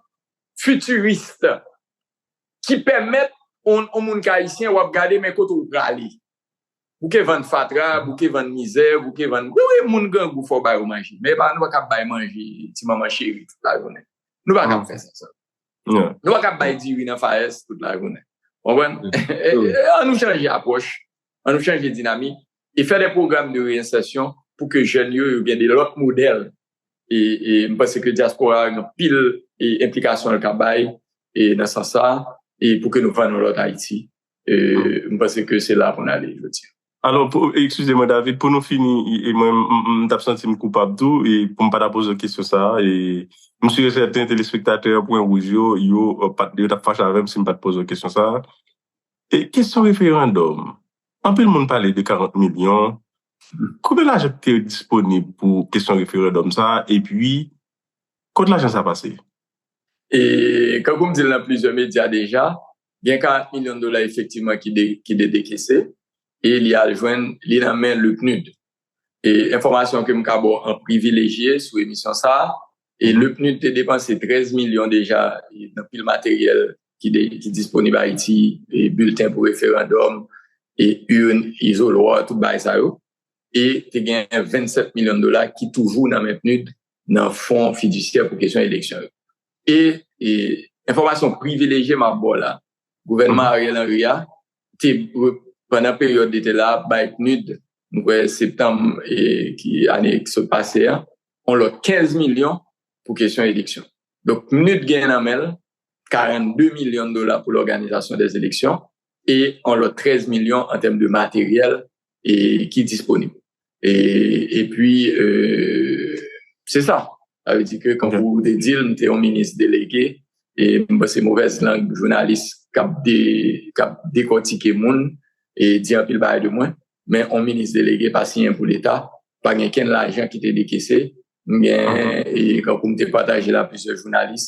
fitirist ki pèmèt on, on moun k ayisyen w ap gade men kote w prale. Bouke vann fatra, bouke vann mizè, bouke vann... Wi, wi, moun grangou fò w ba yo manje. Men pa nou pa kab bay manje ti manman cheri tout lajounen. Nou pa kab fè sa. Nou pa kab bay diri nan fayès tout lajounen. Konprann? An nou chanje apwòch, an nou chanje dinamik e fè de pwogram de reyensèsyon pou ke jèn yo, yo gen de lòt modèl. E, e m panse ke dyaspora a gen anpil e, enplikasyon l ka bay e, nan sans sa a, e pou ke nou vann yon lòt Ayiti. E, m panse ke se la pou n ale jodi a. Alò, pou, eskize mwen, David, pou nou fini, e, e mwen, m, m, m t ap santi m koupab tou, e pou m pa ta poze w kesyon sa a, e m si e sèten telespektatè Pwen Wouj yo, yo, e, pa t, yo t ap fache avè m si m pa t poze w kesyon sa a. E kesyon referandòm, anpil moun pale de karant milyon. Konbyen lajan ki te disponib pou kesyon referandòm sa a? Epi, kot lajan sa a pase? E, kankou m di l nan plizyè medya deja, gen karant milyon dola efektivman ki de, ki te dekese, e li al jwenn, li nan men le pnud. E enfòmasyon ke m ka ba w an privilejye sou emisyon sa a, e le pnud te depanse trèz milyon deja e nan pil materyèl ki, de, ki disponib Ayiti, e bilten pou referandòm, e urn, izolwa, tout bagay sa yo. E te gen vennsèt milyon dola ki toujou nan men pnud nan fon fidisyè pou kesyon eleksyon yo. E, e enfòmasyon privilejye m ap ba w la, gouvènman Ariel Henry a te, pandan peryòd li te la, bay pnud, m kwè septanm e ki ane ki sot pase a, on lòt kenz milyon pou kesyon eleksyon. Donk, pnud gen nan men l karannde milyon dola pou lòganizasyon dèz eleksyon e on lòt trèz milyon an tèm de materyèl e ki disponib. E, epi, e, se sa. Sa vle di ke, kankou w te di l, m te yon minis delege, e m panse movèz lang jounalis k ap de, k ap dekòtike moun e di anpil bagay de mwen, men yon minis delege pa siyen pou Leta, pa gen kenn lajan ki te dekese. M gen, e kankou m te pataje l a plizyè jounalis,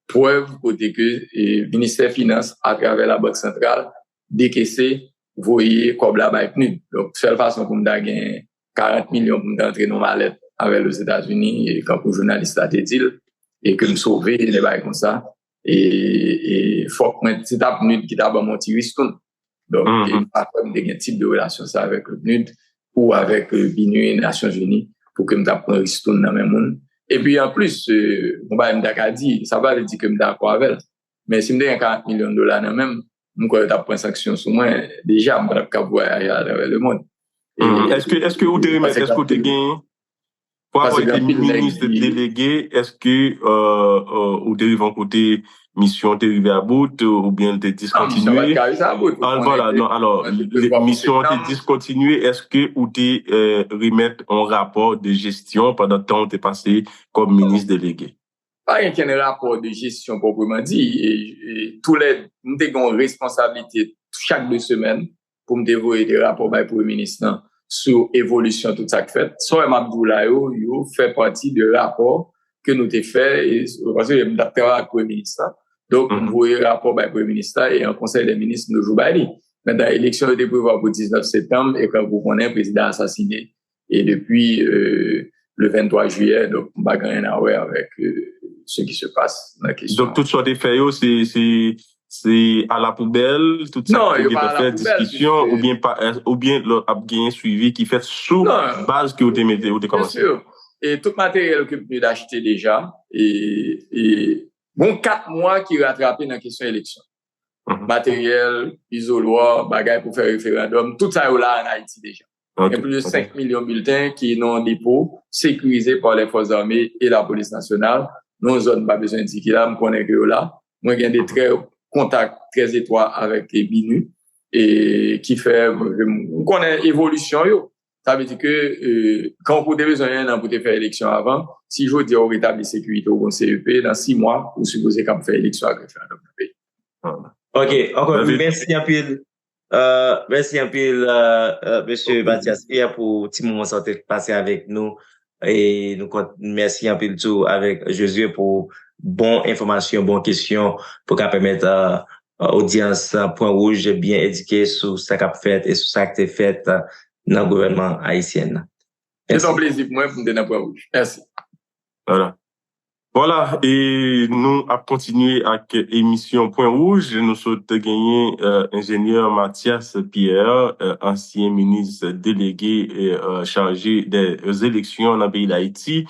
prèv kote ke e, Ministè Finans, atravè Labank Santral, dekese, voye kòb la bay pnud. Donk, sèl fason pou m ta gen karant milyon pou m ta antre nan malèt avè l Ozetazini, e kankou jounalis la te di l, e ke m sove, de bagay konsa. E, e fòk mwen, se ta pnud ki ta ban m yon ti ristoun. Donk, e m pa kwè m te gen tip de relasyon sa avèk le pnud ou avèk e, BINUH, Nasyonzini, pou ke m ta pran ristoun nan men moun. Epi, anplis, e, yon bagay m ta ka di, sa pa vle di ke m dakò avè l. Men si m te gen karant milyon dola nan men m, m kwè yo t ap pran sanksyon sou mwen. Deja, m pa t ap kab vwayaje atravè lemonn. E, èske, èske ou te remèt, èske ou te gen, pou apre te minis delege, èske, e, e, ou te rive yon kote, misyon te rive a bout, oubyen l te diskontinye? Non, misyon pa t ka rive a bout. Al, vwala, non, alò, misyon an te diskontinye, èske ou te e, remèt yon rapò de jesyon pandan tan ou te pase kòm minis delege? Pa gen kenn rapò de jesyon pwopreman di. E, e, tou lè, m te gen yon responsablite chak de semèn pou m te voye de rapò bay premye minis lan sou evolisyon tout sa k fèt. Sa w wè m ap di w la yo, yo fè pati de rapò ke nou te fè, e, paske m t ap travay ak premye minis lan. Donk, m voye rapò bay premye minis la, e an konsèy dè minis, m toujou bay li. Mentnan, eleksyon yo te prevwa pou diznèf septanm, e kankou w konnen, prezidan asasine, e depi, e, le venntwa jiyè, donk, m pa gen anyen a wè avèk, e, ce qui se passe nan kesyon. Donk, tout sa w te fè yo, se, se, se a la poubèl, tout sa ki te fè diskisyon, oubyen pa, oubyen lè ap genyen swivi ki fèt sou baz ke w te mete, ou te kòmanse? Byen si. E tout materyèl ke m te achte deja, e, e gon kat mwa ki ratrape nan kesyon eleksyon. Materyèl, izolwa, bagay pou fè referandòm, tout sa yo la ann Ayiti deja. Gen plis de senk milyon bilten ki nan depo sekirize pa lè fòs ame e lapolis nasyonal. Nan yon zòn, m pa bezwen di ki la, m konnen ke yo la. Mwen gen de trè kontak trè etwa avèk BINUH, e ki fè m konnen evolisyon yo. Sa vle di ke, e, kankou w te bezwen yon an pou te fè eleksyon avan, si jodi a ou retabli sekirite, ou gon CEP, nan sis mwa, ou sipoze kab fè eleksyon ak referandòm nan peyi. Ok, ankò, mèsi anpil. Euh, mèsi anpil, euh, euh, mesye Mathias Pierre, pou ti moman sa w te pase avèk nou. E nou kont, mèsi anpil tou avèk Josué pou bon enfòmasyon, bon kesyon pou ka pèmèt, euh, odyans, euh, Pwen Wouj byen edike sou sa k ap fèt e sou sa k te fèt, euh, nan gouvènman ayisyen nan. Se yon plezi pou mwen pou m te nan Pwen Wouj. Mèsi. Vwala. Vwala, e nou ap kontinye ak emisyon Pwen Wouj. Nou sot genyen, euh, enjenyè Mathias Pierre, euh, ansyen minis delege, euh, chaje dè eleksyon nan peyi Dayiti.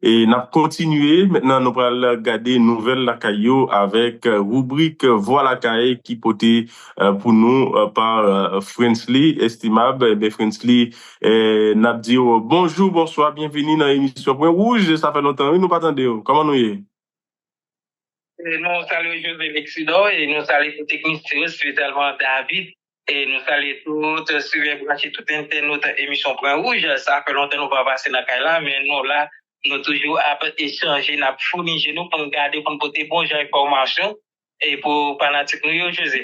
E n ap kontinye. Mentnan, nou pral gade nouvèl lakay yo avèk, euh, ribrik Vwa Lakay ki pote, euh, pou nou, euh, pa, euh, Frensley Estimable. Ebyen, Frensley, eh, n ap di w bonjou, bonswa, byenvini nan emisyon Pwen Wouj. Sa fè lontan, wi, nou pa tande w. Kòman nou ye? E nou salye José Lexidor e nou salye tout teknisyen yo, espesyalman David. E nou salye tout, sivè branche tout entènot emisyon Pwen Wouj. Sa fè lontan nou pa pase nan kay la, men nou la, nou toujou ap echanje, n ap founi je nou pou n gade, pou n pote bon jan enfòmasyon e pou fanatik nou yo, José.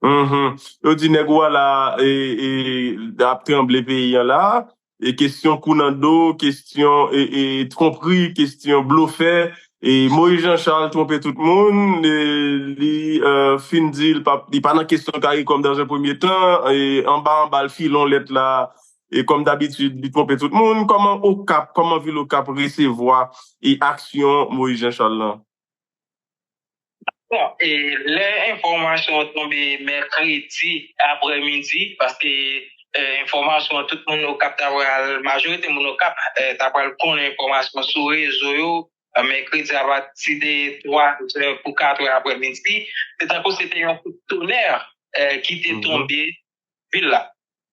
Mhm. Yo di nèg ou a la, e, e, ap tranble peyi an la. E kesyon kou nan do, kesyon, e, e, twonpri, kesyon blofè. E Moïse Jean Charles twonpe tout moun. E li, euh, fin di li pa, li pa nan kesyon CARICOM dans un premier temps. E anba anba l file yon lèt la. E kòm dabitid, li twonpe tout moun. Kòman Okap, kòman vil Okap resevwa e aksyon Moïse Jean Charles lan? Bon, e lè enfòmasyon an tonbe mèkredi aprèmidi, paske, e, enfòmasyon an tout moun Okap ta pral, majorite moun Okap, e, ta pral konnen enfòmasyon sou rezo yo, e, mèkredi apati de twa zè pou kat è aprèmidi, se tankou se te yon kout tonè, e, ki te tonbe vil la.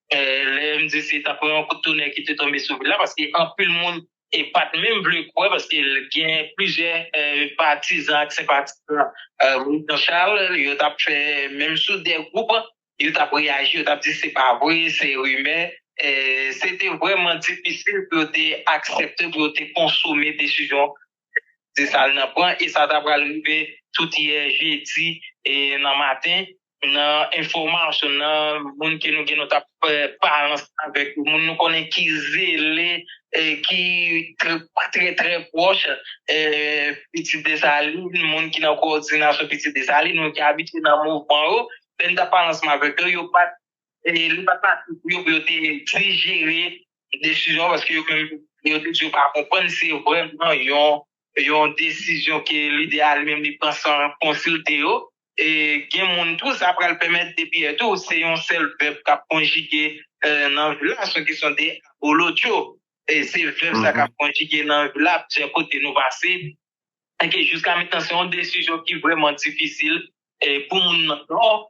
E, lè m di se tankou yon kout tonè ki te tonbe sou vil la, paske anpil moun e pa t menm vle kwè, paske gen plizyè, e, patizan ak senpatizan, e, Moïse Jean Charles, yo t ap fè, menm sou de gwoup, yo t ap reyaji, yo t ap di se pa vre, se rimè. E, se te vrèman difisil pou yo te aksepte, pou yo te konsome desizyon Desalin nan pran, e sa ta pral rive tout yè jedi e nan maten, nan enfòmasyon, nan moun ke nou gen, nou t ap fè balans avèk yo, moun nou konnen ki zele, e ki trè, trè, trè pwòch, e, Pitit Desalin, moun ki nan kowòdinasyon Pitit Desalin, moun ki abitye nan mouvman yo, lè n t ap pale ansanm avèk yo, yo pa t, e, li pa t fasil pou yo, pou yo te dijere desizyon, paske yo menm, yo te di yo pa konprann, se vrèman yon, yon desizyon ke lidè a li menm li pran san konsilte yo. E gen moun tou, sa pral pèmèt depi yè tou, se yon sèl vèb k ap konjige, e, nan vil la, se yon kesyon de abolotyo. E se vèb sa k ap konjige nan vil la, plizyè kote nou pase. E ke jiska mentnan, se yon desizyon ki vrèman difisil, e, pou moun nan Nò,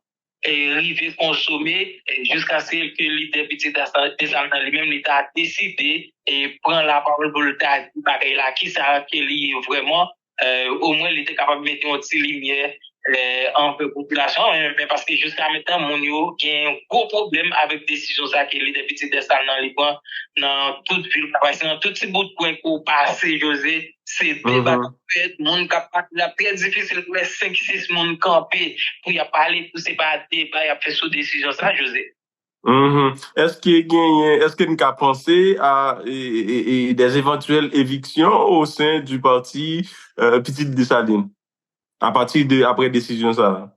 e, rive konsome, e, jiskaske ke lidè Pitit Desa-, Desalin nan li menm, li ta deside, e, pran lapawòl pou l ta di bagay la, kisa ke li ye vrèman, e, omwen li te kapab mete yon ti limyè, e, anvè popilasyon an, men paske jiska mentnan, moun yo gen gwo pwoblèm avèk desizyon sa ke lidè Pitit Desalin nan li pran nan tout vil Kafayisyen, nan tout ti bout kwen ke w pase, José, se deba k ap fèt, moun k ap pale, l ap trè difisil pou wè senk, sis moun kanpe pou y ap pale, pou se pa deba y ap fè sou desizyon sa, José. Mhm. Èske genyen, èske n ka panse a, e, e, e, e, des éventuelles évictions au sein du parti, euh, Pitit Desalin, à partir de, après desizyon sa a?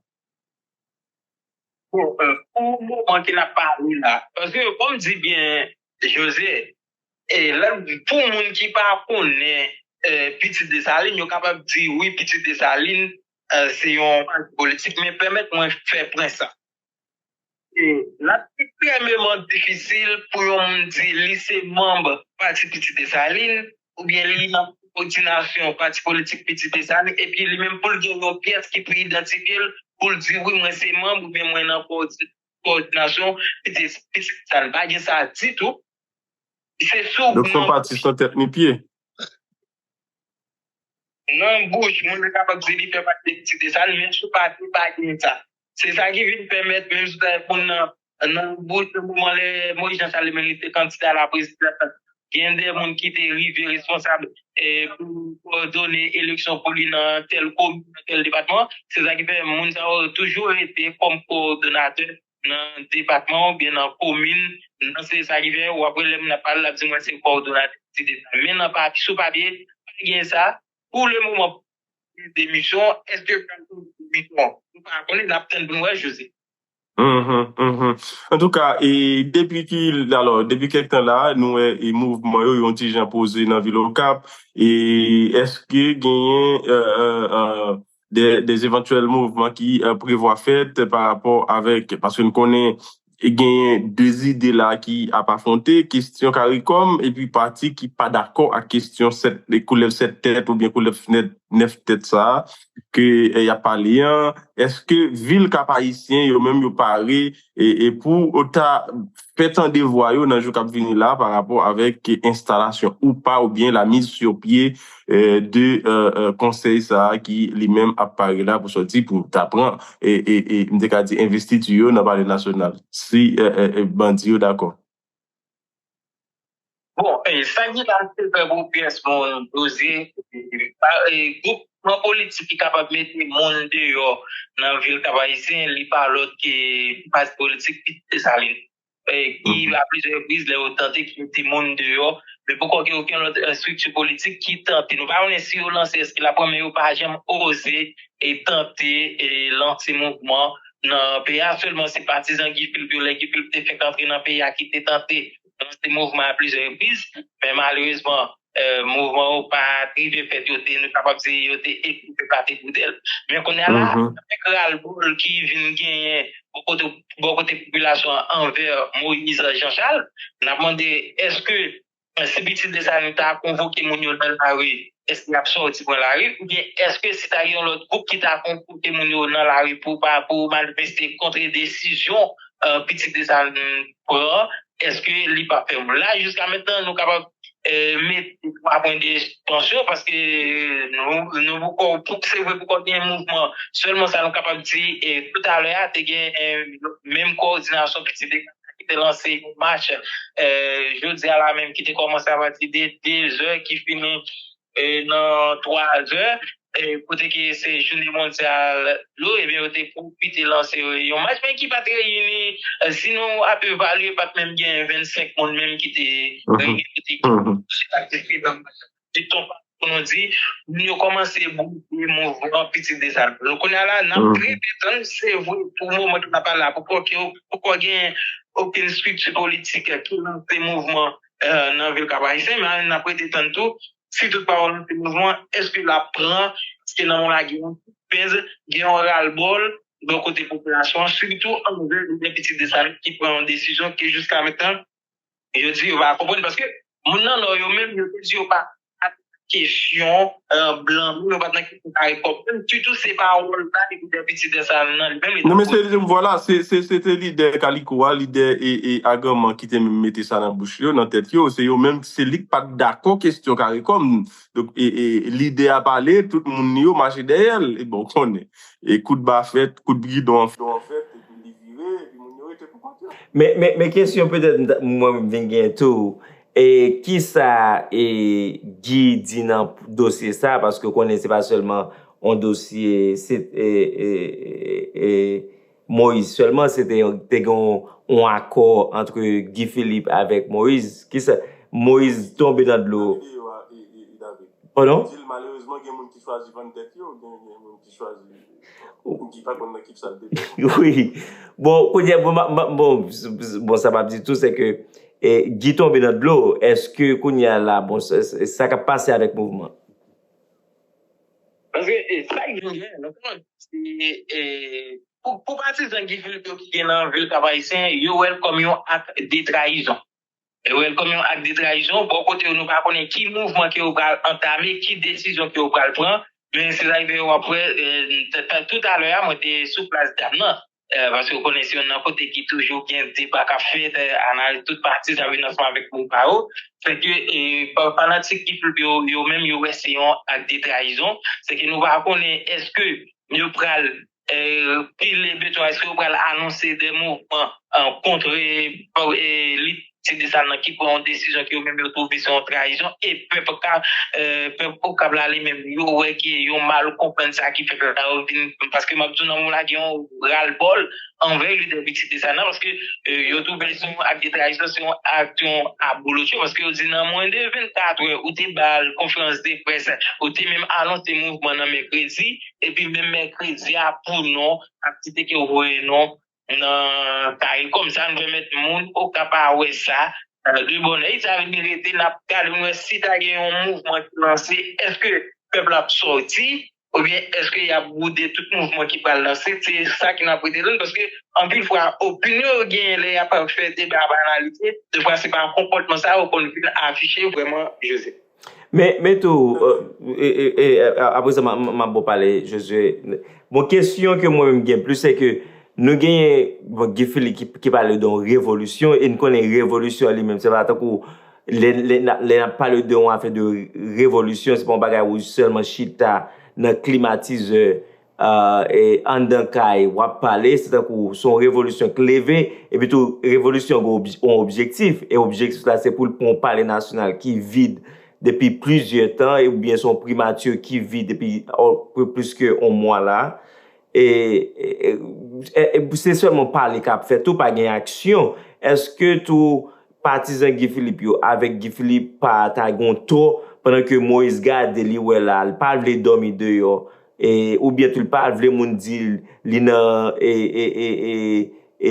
Bon, euh, pou moman ke n ap pale la, paske, kòm di byen José, e lè, pou moun ki pa konnen, e, Pitit Desalin, yo kapab di, wi, Pitit Desalin, e, se yon pati politik, men pèmèt mwen fè pwen sa. E l ap ekstrèmeman difisil pou yon moun di li se manm Pati Pitit Desalin, oubyen li nan kowòdinasyon Pati Politik Pitit Desalin, epi li menm pou l gen yon pyès ki pou idantifye l, pou l di wi, mwen se manm oubyen mwen nan kowòdi- kowòdinasyon, pitit, pitit sa, l pa gen sa ditou. Se sou Donk se yon pati san tèt ni pye. Nan bouch, moun nan kapab di li fè pati de Pitit Desalin, men sou papye pa gen sa. Se sa ki vin pèmèt, menm si w ta wè moun nan, nan bouch, nan moman lè Moyiz Jan Chal li menm li te kandida laprezidans, gen de moun ki te rive responsab e pou kowòdone eleksyon pou li nan tèl komin, nan tèl depatman. Se sa ki fè moun sa yo toujou rete kòm kowòdonatè nan depatman oubyen nan komin. Nan se sa ki fè w ap wè lè moun ap pale, l ap di mwen se kowòdonatè Pitit Desalin. Men nan papye, sou papye, pa gen sa. Pou le moman, demisyon, èske pral pran demisyon? Nou pa konnen, n ap tann pou n wè, Jose. Mhm, mhm. Antouka, e depi ki alò, depi kèk tan la, nou wè e mouvman yo yon ti jan poze nan vil Okap. E èske genyen euh, euh, euh, de, de evantyèl mouvman ki euh, prevwa fèt pa rapò avèk, paske n konnen genyen de zide la ki ap afwonte, kesyon CARICOM epi pati ki pa dakò ak kesyon sèt, koulèv sèt tèt oubyen koulèv nèf tèt sa a ke eh, y ap pale an. Èske vil Kap Ayisyen yo menm yo pare e, e pou ta fè tande vwa yo nan jou k ap vini la pa rapò avèk enstalasyon ou pa oubyen la mise sur pied eh, de eh, eh, konsèy sa a ki li menm ap pare la pou sòti pou ta pran e, e, e m te ka di envestiti yo nan Palè Nasyonal si eh, eh, eh, bandi yo dakò. Bon, e, sa ki la se fè pou pyès moun poze, e, pa- e, gwoupman politik ki kapab mete moun deyò nan vil Kap Ayisyen, li pa lòt ke pati politik Pitit Desalin. E, ki a plizyè repriz lè yo tante ki mete moun deyò, men poko gen okenn lòt estrikti politik ki tante. Nou pa konnen si yo lanse, èske l ap pran, men yo pa janm oze e tante e lanse mouvman nan peyi a. Sèlman se patizan Guy Philippe yo, lè Guy Philippe te fèk antre nan peyi a, ki te tante lanse mouvman a plizyè repriz, men malerezman, eh, mouvman yo pa t rive fèt, yo te, nou kapab di, yo te ekri, yo pa te boudèl. Men kounye a la, avèk ralbòl ki vin genyen bò kote, bò kote popilasyon an anvè Moïse Jean Charles, n ap mande, èske si Pitit Desalin ta konvoke moun yo nan lari, èske y ap sòti pran lari? Oubyen èske si ta gen yon lòt gwoup ki ta konvoke moun yo nan lari pou pa pou manifeste kont desizyon eh, Pitit Desalin pran, èske li p ap fè moun la? Jiska mentnan, nou kapab eh, mete twa pwen de tansyon paske nou, nou poko, pou, se vre poko gen mouvman. Sèlman sa nou kapab di, e toutalè a, te gen eh, menm kowòdinasyon Pitit Desalin ki te lanse yon mach eh, jodi a la menm ki te kòmanse apati de de zè ki fini eh, nan twa zè, eh, kote ke se jounen mondyal dlo, ebyen yo te pwofite lanse yon mach, men ki pa t reyini, eh, si nou ap evalye, pa t menm gen vennsenk moun menm ki te reyini, ki te patisipe nan mach la. Diton pa pou nou di, moun yo kòmanse bouke mouvman Pitit Desalin. Donk, kounye a la, n ap rete tann, se vre, pou moman ke n ap pale la, poko, poko gen okenn estrikti politik ki lanse mouvman eh, nan vil Kap Ayisyen, men n ap rete tann tou, si tout pawòl lanse mouvman, èske l ap pran, èske nan moman la gen yon ti penz, gen yon ralbòl bò kote popilasyon an, sitou anvè lidè Pitit Desalin ki pran yon desizyon ke jiska mentnan, yo di yo pa konprann, paske moun nan Nò yo menm, yo te di yo pa kesyon eh, blan moun, yo pa t nan kesyon CARICOM. Menm ditou, se pawòl sa, lidè Pitit Desalin nan, li menm li t ap poze. Vwala, se se se te lidè Kaliko a, lidè e, e Aganman ki te menm mete sa nan bouch yo, nan tèt yo. Se yo menm, se li k pa t dakò kesyon CARICOM. Donk, e, e, lidè a pale, tout moun yo mache dèyè l. E bon, w konnen. E kout ba fèt, kout gidon an fèt, epi li vire, epi moun yo rete pou kont yo. Men, men, men kesyon petèt mwen vin gen tou, e kisa e Guy di nan dosye sa, paske w konnen se pa sèlman yon dosye, se, e, e, e, e, Moïse sèlman, se te, te gen yon, yon akò ant Guy Philippe avèk Moïse. Kisa? Moïse tonbe nan dlo. Padon? Di l malerezman gen moun ki chwazi vann tèt yo, gen, gen moun ki chwazi ki pa konn nan ki sa l te fè. Wi. Bon, kounye a, bon, bon, bon, sa m ap di tou, se ke e, Guy tonbe nan dlo. Èske kounye a la, bon, sa k ap pase avèk mouvman? Paske e, sa k vin gen, nou konnen, se e, pou, pou patizan Guy Philippe yo ki gen nan vil Kap Ayisyen, yo wè l kòm yon ak de trayizon. Yo wè l kòm yon ak de trayizon. Bò kote yo, nou pa konnen ki mouvman ke yo pral antame, ki desizyon ke yo pral pran. Men se sa ki fè w ap wè, toutalè a, mwen te sou plas dam nan. Paske w konnen se youn nan kote ki toujou gen deba k ap fèt, analiz tout pati sa vin ansanm avèk moun pa yo. Sèke fanatik ki yo, yo menm yo wè se yon ak de trayizon. Sèke nou pa konnen èske yo pral pile beton, èske yo pral anonse de mouvman kont lit Ti Desalin nan ki pran yon desizyon ke yo menm yo twouve se yon trayizon e pèp ka pèp Okap la li menm yo wè ke yo mal konprann sa ki fèt la yo vin paske m ap di w nan moman la gen yon ralbòl anvè lidè Ti Desalin nan paske yo twouve se yon ak de trayizon se yon ak yon abolotyo paske yo di nan mwen de vennkat è ou te ba l konferans de près ou te menm anonse mouvman nan mèkredi epi menm mèkredi a pou non ak ti te ke w voye non nan kay kòmsa nou pèmèt moun Okap a wè sa de bònè sa vin rete n ap gade nou wè si ta gen yon mouvman ki lanse èske pèp la ap sòti oubyen èske y ap boude tout mouvman ki pral lanse se sa ki n ap rete tann paske anpil fwa opinyon yo genyen lè y ap fè deba ap analize defwa se pa konpòtman sa yo konn vin afiche vrèman Joseph. Men men tou aprezan m ap bon pale Josue. Bon kesyon ke mwen menm gen plis se ke nou genyen bon Guy Philippe ki pale de yon revolisyon e n konnen revolisyon li menm se pa tankou lè n ap pale de yon afè de revolisyon se pa yon bagay ou sèlman chita nan klimatizè anndan kay w ap pale se tankou se yon revolisyon k leve epi tou revolisyon gen yon objektif e objektif la se pou l pran yon pale nasyonal ki vid depi plizyè tan oubyen se yon primati ki vid depi plis ke yon mwa la e se sèlman pale k ap fèt tou pa gen aksyon èske tou patizan Guy Philippe yo avèk Guy Philippe pa ta gen yon tò pandan ke Moïse gade li wè la li pa vle dòmi deyò e oubyen tou li pa vle moun di li nan e e e e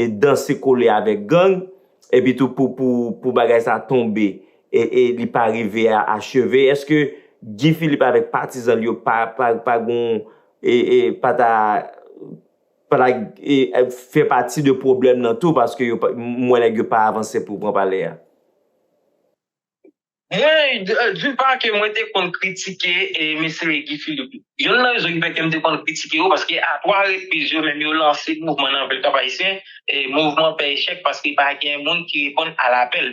e danse kole avèk gang epi tou pou pou pou bagay sa tonbe e e li pa rive a acheve èske Guy Philippe avèk patizan li yo pa pa pa gon e e pa ta pa ta e fè pati de pwoblèm nan tou paske yo m wè nèg yo pa avanse pou pran palè a. Mwen, d'une part ke mwen te konn kritike mesye Guy Philippe. Youn nan rezon ki fè ke m te konn kritike yo, paske a twa repriz yo menm yo lanse mouvman nan vil Kap Ayisyen, mouvman fè echèk paske pa gen moun ki reponn a lapèl.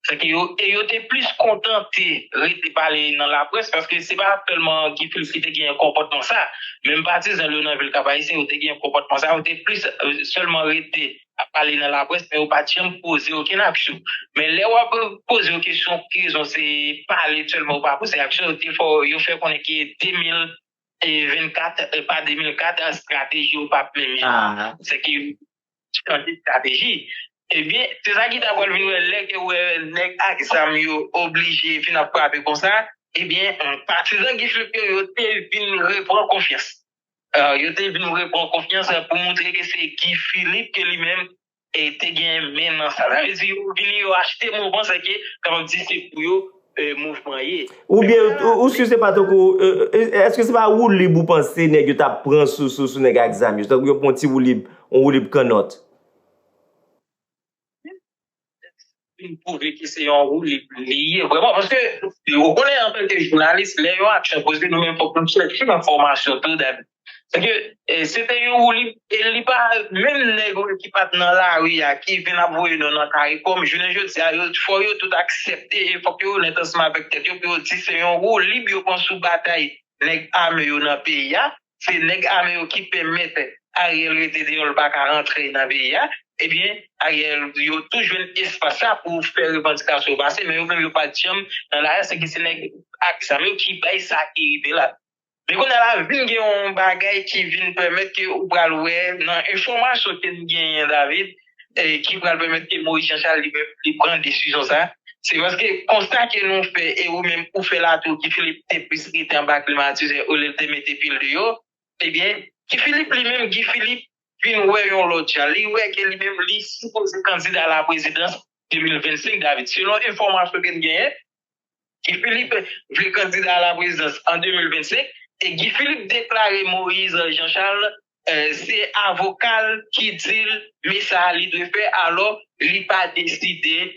Sèke yo, e yo te plis kontante rete pale nan laprès, paske se pa sèlman Guy Philippe ki te gen konpòtman sa, menm patizan l yo nan vil Kap Ayisyen yo te gen konpòtman sa, yo te plis sèlman rete ap pale nan laprès, men yo pa t janm poze okenn aksyon. Men lè w ap poze yo kesyon ki rezon se pale sèlman yo pa poze aksyon, yo te fè yo fè konnen ke de mil vennkat, pa de mil kat, estrateji yo p ap menm jan an. Se ke yo chanje estrateji. Ebyen, se sa ki ta pral vin wè lè ke wè nèg ak zam yo oblije vin ap frape konsa, ebyen, patizan Guy Philippe yo, yo te vin repran konfyans. Yo te vin repran konfyans pou montre ke se Guy Philippe ke li menm te gen men nan sa. Sa vle di yo vini yo achte mouvman sa ke kapab di se pou yo mouvman ye. Oubyen ou si se pa tankou èske se pa woulib ou panse nèg yo t ap pran sou sou sou nèg ak zam yo tankou yo pran ti woulib yon woulib kannòt. Vin pwouve ke se yon woulib li ye vrèman paske ou konnen antanke jounalis lè yon aksyon poze nou menm fòk nou chèche enfòmasyon tou David. Sèke se te yon woulib e li pa menm nèg ki pa t nan lari a ki vin ap voye non nan kay kòm jounen jodi a yo fò yo tout aksepte e fòk yo onèt ansanm avèk tèt yo pou yo di se yon woulib yo pran sou batay nèg ame yo nan peyi a. Se nèg ame yo ki pèmèt Ariel rete deyò l pa ka rantre nan peyi a. Ebyen, Ariel yo tou jwenn espas sa pou fè revandikasyon yo pase, men yo menm yo pa t janm nan lari a, se ki se nèg ak zam yo ki bay sa ki rive la. Men kounye a la vin gen yon bagay ki vin pèmèt ke ou pral wè nan enfòmasyon ke n genyen David, ki pral pèmèt ke Moïse Jean Charles li menm li pran desizyon sa, se paske konsta ke nou fè e ou menm ou fè la tou Guy Philippe te plis rete anba klimatizè olye l te mete pye l deyò, ebyen Guy Philippe li menm Guy Philippe vin wè yon lòt jan, li wè ke li menm li sipoze kandida laprezidans de mil vennsenk David, selon enfòmasyon ke n genyen, Guy Philippe vle kandida a la prezidans an de mil vennsenk e Guy Philippe deklare Moïse Jean Charles se avoka l ki di l men sa li dwe fè alò li pa deside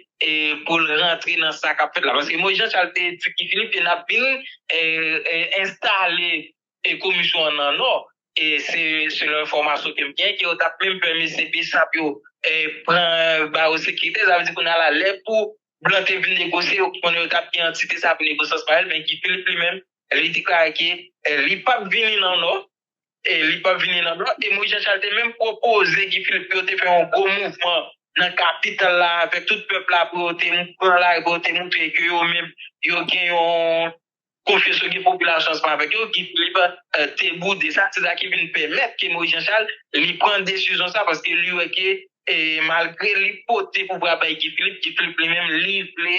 pou l rantre nan sa k ap fèt la paske Moïse Jean Charles te di Guy Philippe ke n ap vin enstale e komisyon an nan Nò. E se selon enfòmasyon ke m gen, ke yo t ap menm fè mesye Bessap yo e, pran ba yo sekirite. Sa vle di kounye a la, lè pou blan te vin negosye, yo konnen yo t ap gen antite sa pou negosye ansanm avè l, men Guy Philippe li menm, li deklare ke e, li p ap vini nan Nò, e li p ap vini nan Nò, e Moïse Jean Charles te menm pwopoze Guy Philippe pou yo te fè yon gwo mouvman nan kapital la avèk tout pèp la pou yo te pran lari, pou yo te montre ke yo menm, yo gen yon konfyans, yo gen popilasyon ansanm avèk yo. Guy Philippe e, te boude sa, se sa ki vin pèmèt ke Moïse Jean Charles li pran desizyon sa, paske li wè ke e, malgre li pote pouvwa bay Guy Philippe, Guy Philippe li menm li vle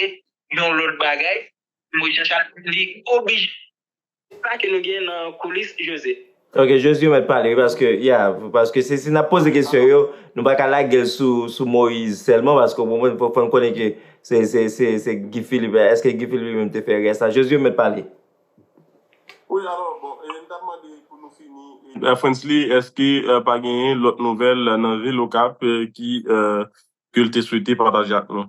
yon lòt bagay. Moïse Jean Charles li oblije sa ke nou gen nan koulis, Jose. Ok, Josué mèt pale, wi, paske, ya, paske se, si n ap poze kesyon yo, nou pa ka lage l sou, sou Moïse sèlman, paske w konprann, fò, fò n konnen ke se, se, se, se Guy Philippe, èske Guy Philippe li menm te fè rès la? Josué mèt pale. Wi, alò, bon, e, m t ap mande pou nou fini, e, Frantz Lee, èske e, pa genyen lòt nouvèl nan vil Okap e, ki, e, ke l te swete pataje ak nou?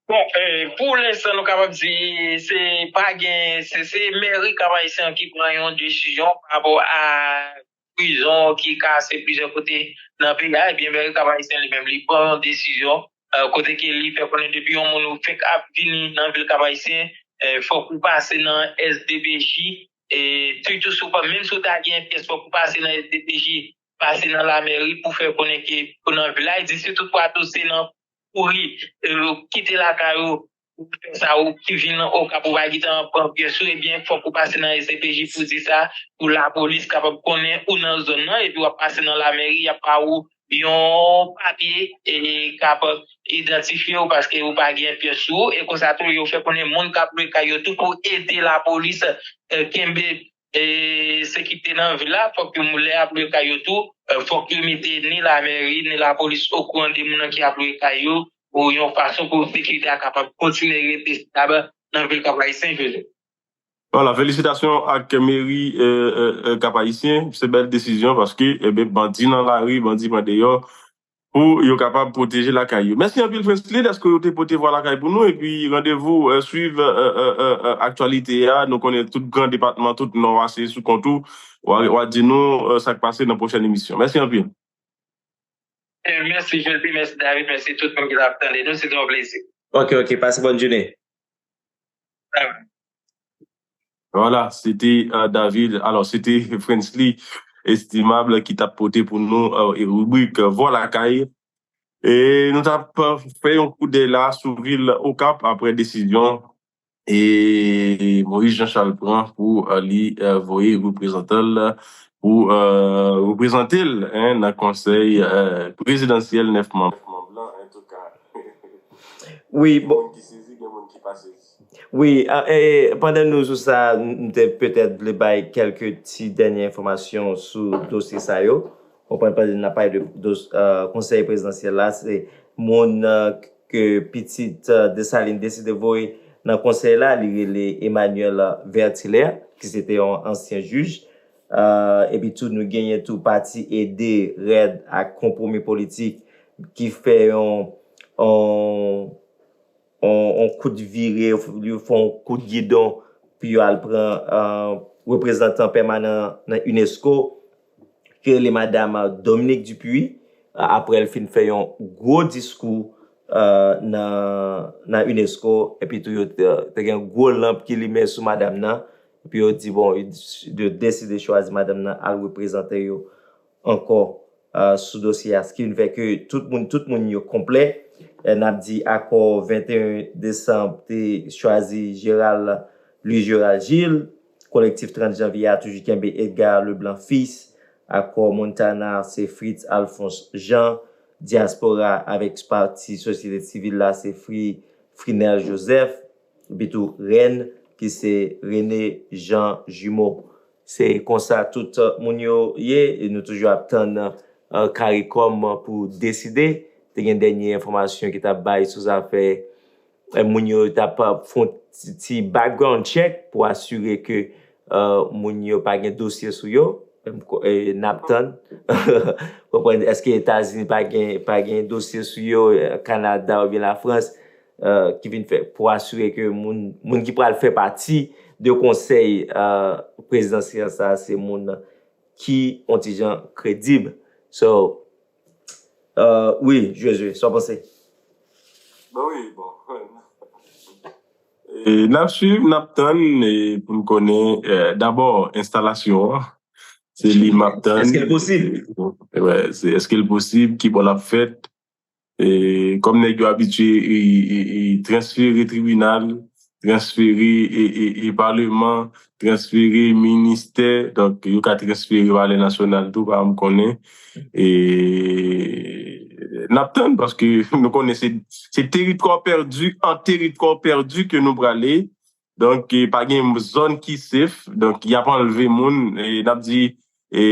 Bon, e, pou lenstan, nou kapab di se pa gen, se, se mèri Kap Ayisyen ki pran yon desizyon pa rapò a prizon ki kase plizyè kote nan peyi a, ebyen, mèri Kap Ayisyen li menm, li pran yon desizyon e, kote ke li fè konnen depi yon moun ou fenk ap vini nan vil Kap Ayisyen, e, fòk ou pase nan S D P J, e, sitou si w pa, menm si w ta gen pyès, fòk ou pase nan S D P J, pase nan lamèri pou fè konnen ke ou nan vil la. E di si toutfwa tou se nan kouri, e, kite lakay ou, ou fè sa, ou ki vin Okap, ou pa gentan pran pyès ou, ebyen, fòk ou pase nan S D P J pou di sa, pou lapolis kapab konnen ou nan zòn nan, epi w ap pase nan lamèri, y ap ba ou yon papye e k ap idantifye w paske ou pa gen pyès sou ou. E konsa tou, yo fè konnen moun k ap lwe kay yo tou pou ede lapolis e, kenbe e, sekirite nan vil la, fòk yo, lè y ap lwe kay yo tou, e, fòk yo mete ni lamèri, ni lapolis okouran de moun nan ki ap lwe kay yo, pou yon fason pou sekirite a kapab kontinye rete estab nan vil Kap Ayisyen, Joseph. Vwala, felisitasyon ak meri e, e, e, Kap Ayisyen. Se bèl desizyon paske, ebyen, bandi nan lari, bandi pran deyò pou yo kapab pwoteje lakay yo. Mèsi anpil, Frantz Lee, dèske yo te pote Vwa Lakay pou nou. Epi randevou, e, swiv e, e, e, e, aktyalite a. Nou konnen tout gran depatman, tout Nò a, se sou kont ou. W a, w a di nou e, sa k pase nan pwochèn emisyon. Mèsi anpil. E, mèsi, Joseph, mèsi, David, mèsi tout moun ki t ap tande nou. Se te yon plezi. Ok, ok. Pase bòn jounen. Vwala, se te e, David, alò, se te Frantz Lee Estimable ki t ap pote pou nou e, e ribrik e, Vwa Lakay. E nou t ap e, fè yon koudèy la sou vil Okap apre desizyon e Moïse Jean Charles pran pou e, li e, voye reprezantan l pou e, reprezante l en, nan konsèy e, prezidansyèl nèf manm. Manm lan, antouka. Wi, bon. Gen moun ki sezi, gen moun ki pa sezi. Wi, a, e, pandan nou sou sa, m te petèt vle bay kèlke ti dènye enfòmasyon sou dosye sa yo. Konprann, pandan n ap pale de dos, e, konsèy prezidansyèl la, se moun e, ke pitit e, Desalin deside voye nan konsèy la, li rele Emmanuel Vertilaire, ki se te yon ansyen jij. E, epi tou, nou genyen tou pati Ede, Rèd ak Konpwomi Politik ki fè yon, yon, yon, yon kout vire, yo fè yon kout gidon pou yo al pran e, reprezantan pèmanan nan UNESCO, ki rele Madam Dominique Dupuy, e, apre l fin fè yon gwo diskou e, nan, nan UNESCO, epi tou yo te, te gen gwo lanp ki limen sou madanm nan, epi yo di, bon, yo, yo deside chwazi madanm nan al reprezante yo ankò e, sou dosye a, sa ki vin fè ke tout moun, tout moun yo konplè. E, n ap di akò venteyen desanm te chwazi Gérald, Louis Gérald Gilles, kolektif trant janvye a toujou kenbe Edgar Leblanc Fils, akò Montana se Fritz Alphonse Jean, Dyaspora avèk pati sosyete sivil la se Fri, Frinel Joseph, epi tou Rèn ki se René Jean Jumeau. Se konsa tout moun yo ye, e nou toujou ap tann e, CARICOM pou deside. Te gen dènye enfòmasyon ki t ap bay sou zafè e, moun yo t ap fè yon ti, ti background check pou asire ke e, moun yo pa gen dosye sou yo. E, n ap tann. Konprann, èske Etazini pa gen, pa gen dosye sou yo, e, Kanada oubyen Lafrans, e, ki vin fè, pou asire ke moun, moun ki pral fè pati de konsèy prezidansyèl sa a, se moun ki yon ti jan kredib. So, wi, Josué, sa w panse? Bon, wi, bon. E, n ap swiv, n ap tann e pou n konnen, e, dabò, enstalasyon an. Se li m ap tann. Èske l posib? Wè, se èske l posib? Ki bò l ap fèt? E, kòm nèg yo abitye e, e, e, transfere tribinal, transfere e, e, e, paleman, transfere ministè, donk yo ka transfere palè nasyonal tou, pa m konnen. E n ap tann, paske nou konnen se, se teritwa pèdi an teritwa pèdi ke nou prale. Donk, e, pa gen zòn ki safe. Donk, y ap anlve moun. E n ap di, e,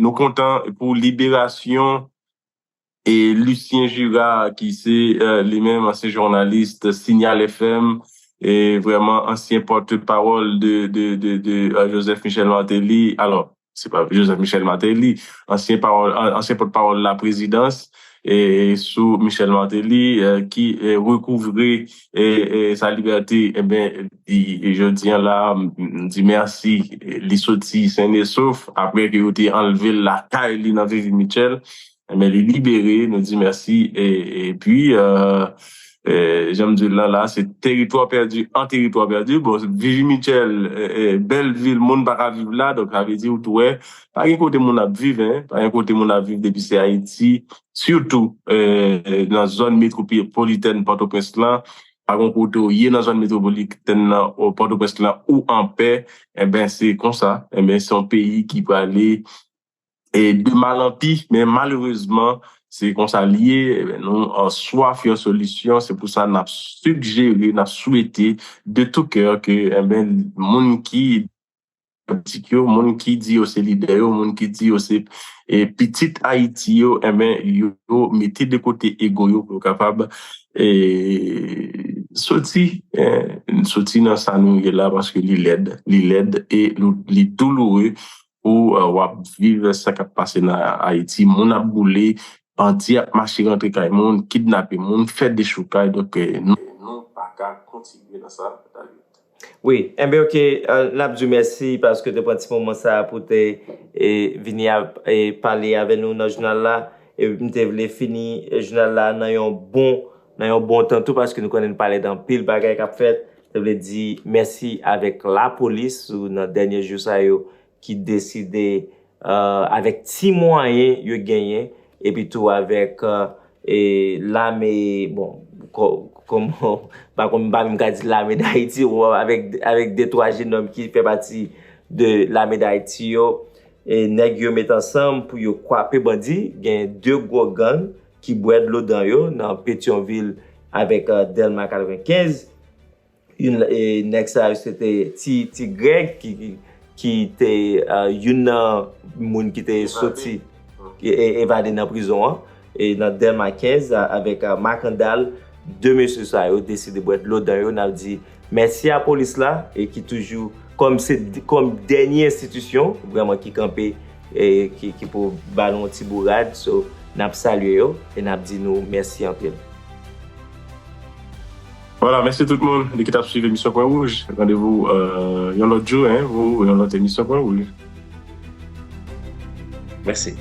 nou kontan pou liberasyon e Lucien Jura, ki se, e, li menm ansyen jounalis Signal F M, e vrèman ansyen pòtpawòl de, de, de, de, e, Joseph Michel Martelly. Alò, se pa Joseph Michel Martelly, ansyen pawòl, an- ansyen pòtpawòl laprezidans, e sou Michel Martelly, e, ki, e, rekouvre, e, e, sa libète, enben, li, jodi an la, m, m di mèsi, e, li soti sen e sof, apre ke yo te anlve l lakay li nan Vivi Mitchell, enben, li libere, nou di mèsi, e, epi, e, e, jan m di l lan la, se teritwa pèdi an teritwa pèdi. Bon, Vivi Mitchell, e, e, bèl vil, moun pa ka viv la, donk sa vle di ou tou wè, pa gen kote moun ap viv, en, pa gen kote moun ap viv depi se Ayiti, sitou, e, nan zòn metwopolitèn Pòtoprens lan, pa gen kote ou ye nan zòn metwopolitèn nan, o, Pòtoprens lan ou anpè, enben, se konsa, enben, se yon peyi ki prale e de mal an pi, men malerezman, se konsa l ye, enben, nou an swaf yon solisyon, se pou sa n ap sigjere, n ap swete de tou kè ke, enben, moun ki politik yo, moun ki di yo se lidè yo, moun ki di yo se, e, pitit Ayiti yo, enben, yo, yo mete de kote ego yo pou yo kapab, e, soti, e, soti nan sa nou ye la, paske li lèd, li lèd e li, li douloure pou, e, w ap viv sa k ap pase nan Ayiti. Moun ap boule, bandi ap mache rantre kay moun, kidnape moun, fè dechoukay. Donk, e, nou, nou pa ka kontinye nan sa, David. Wi, enben, oke, e, n ap di w mèsi paske w te pran ti moman sa a pou w te, e, vini a, e, pale avè nou nan jounal la. E m te vle fini, e, jounal la nan yon bon, nan yon bon tan tou, paske nou konnen n pale de anpil bagay k ap fèt. M te vle di mèsi avèk lapolis ou nan dènye jou sa yo ki deside, e, avèk ti mwayen yo genyen, epi tou avèk, e, e, lame, bon, kò- kòman, pa konn, m pa menm ka di lame Dayiti, ou avèk, avèk de twa jenòm ki fè pati de lame Dayiti yo, e, nèg yo met ansanm pou yo kwape bandi, gen de gwo gang ki bwè dlo dan yo nan Petyonvil avèk, e, Dèlma katrevenkenz. Youn, e, nèg sa yo se te Ti, Ti Grèg ki, ki, ki te, e, youn nan moun ki te soti, e, e, evade nan prizon an, e nan Dèlma kenz, a- avèk, e, Makandal. De mesye sa yo deside bwè dlo dan yo. N ap di mèsi a polis la, e ki toujou, kòm se, kòm dènye enstitisyon, vrèman, ki kanpe, e ki, ki pou ba nou yon ti bourad. So, n ap salye yo, e n ap di nou mèsi anpil. Vwala, mèsi tout moun li ki t ap swiv emisyon Pwen Wouj. Randevou, e, yon lòt jou, en, pou yon lòt emisyon Pwen Wouj. Mèsi.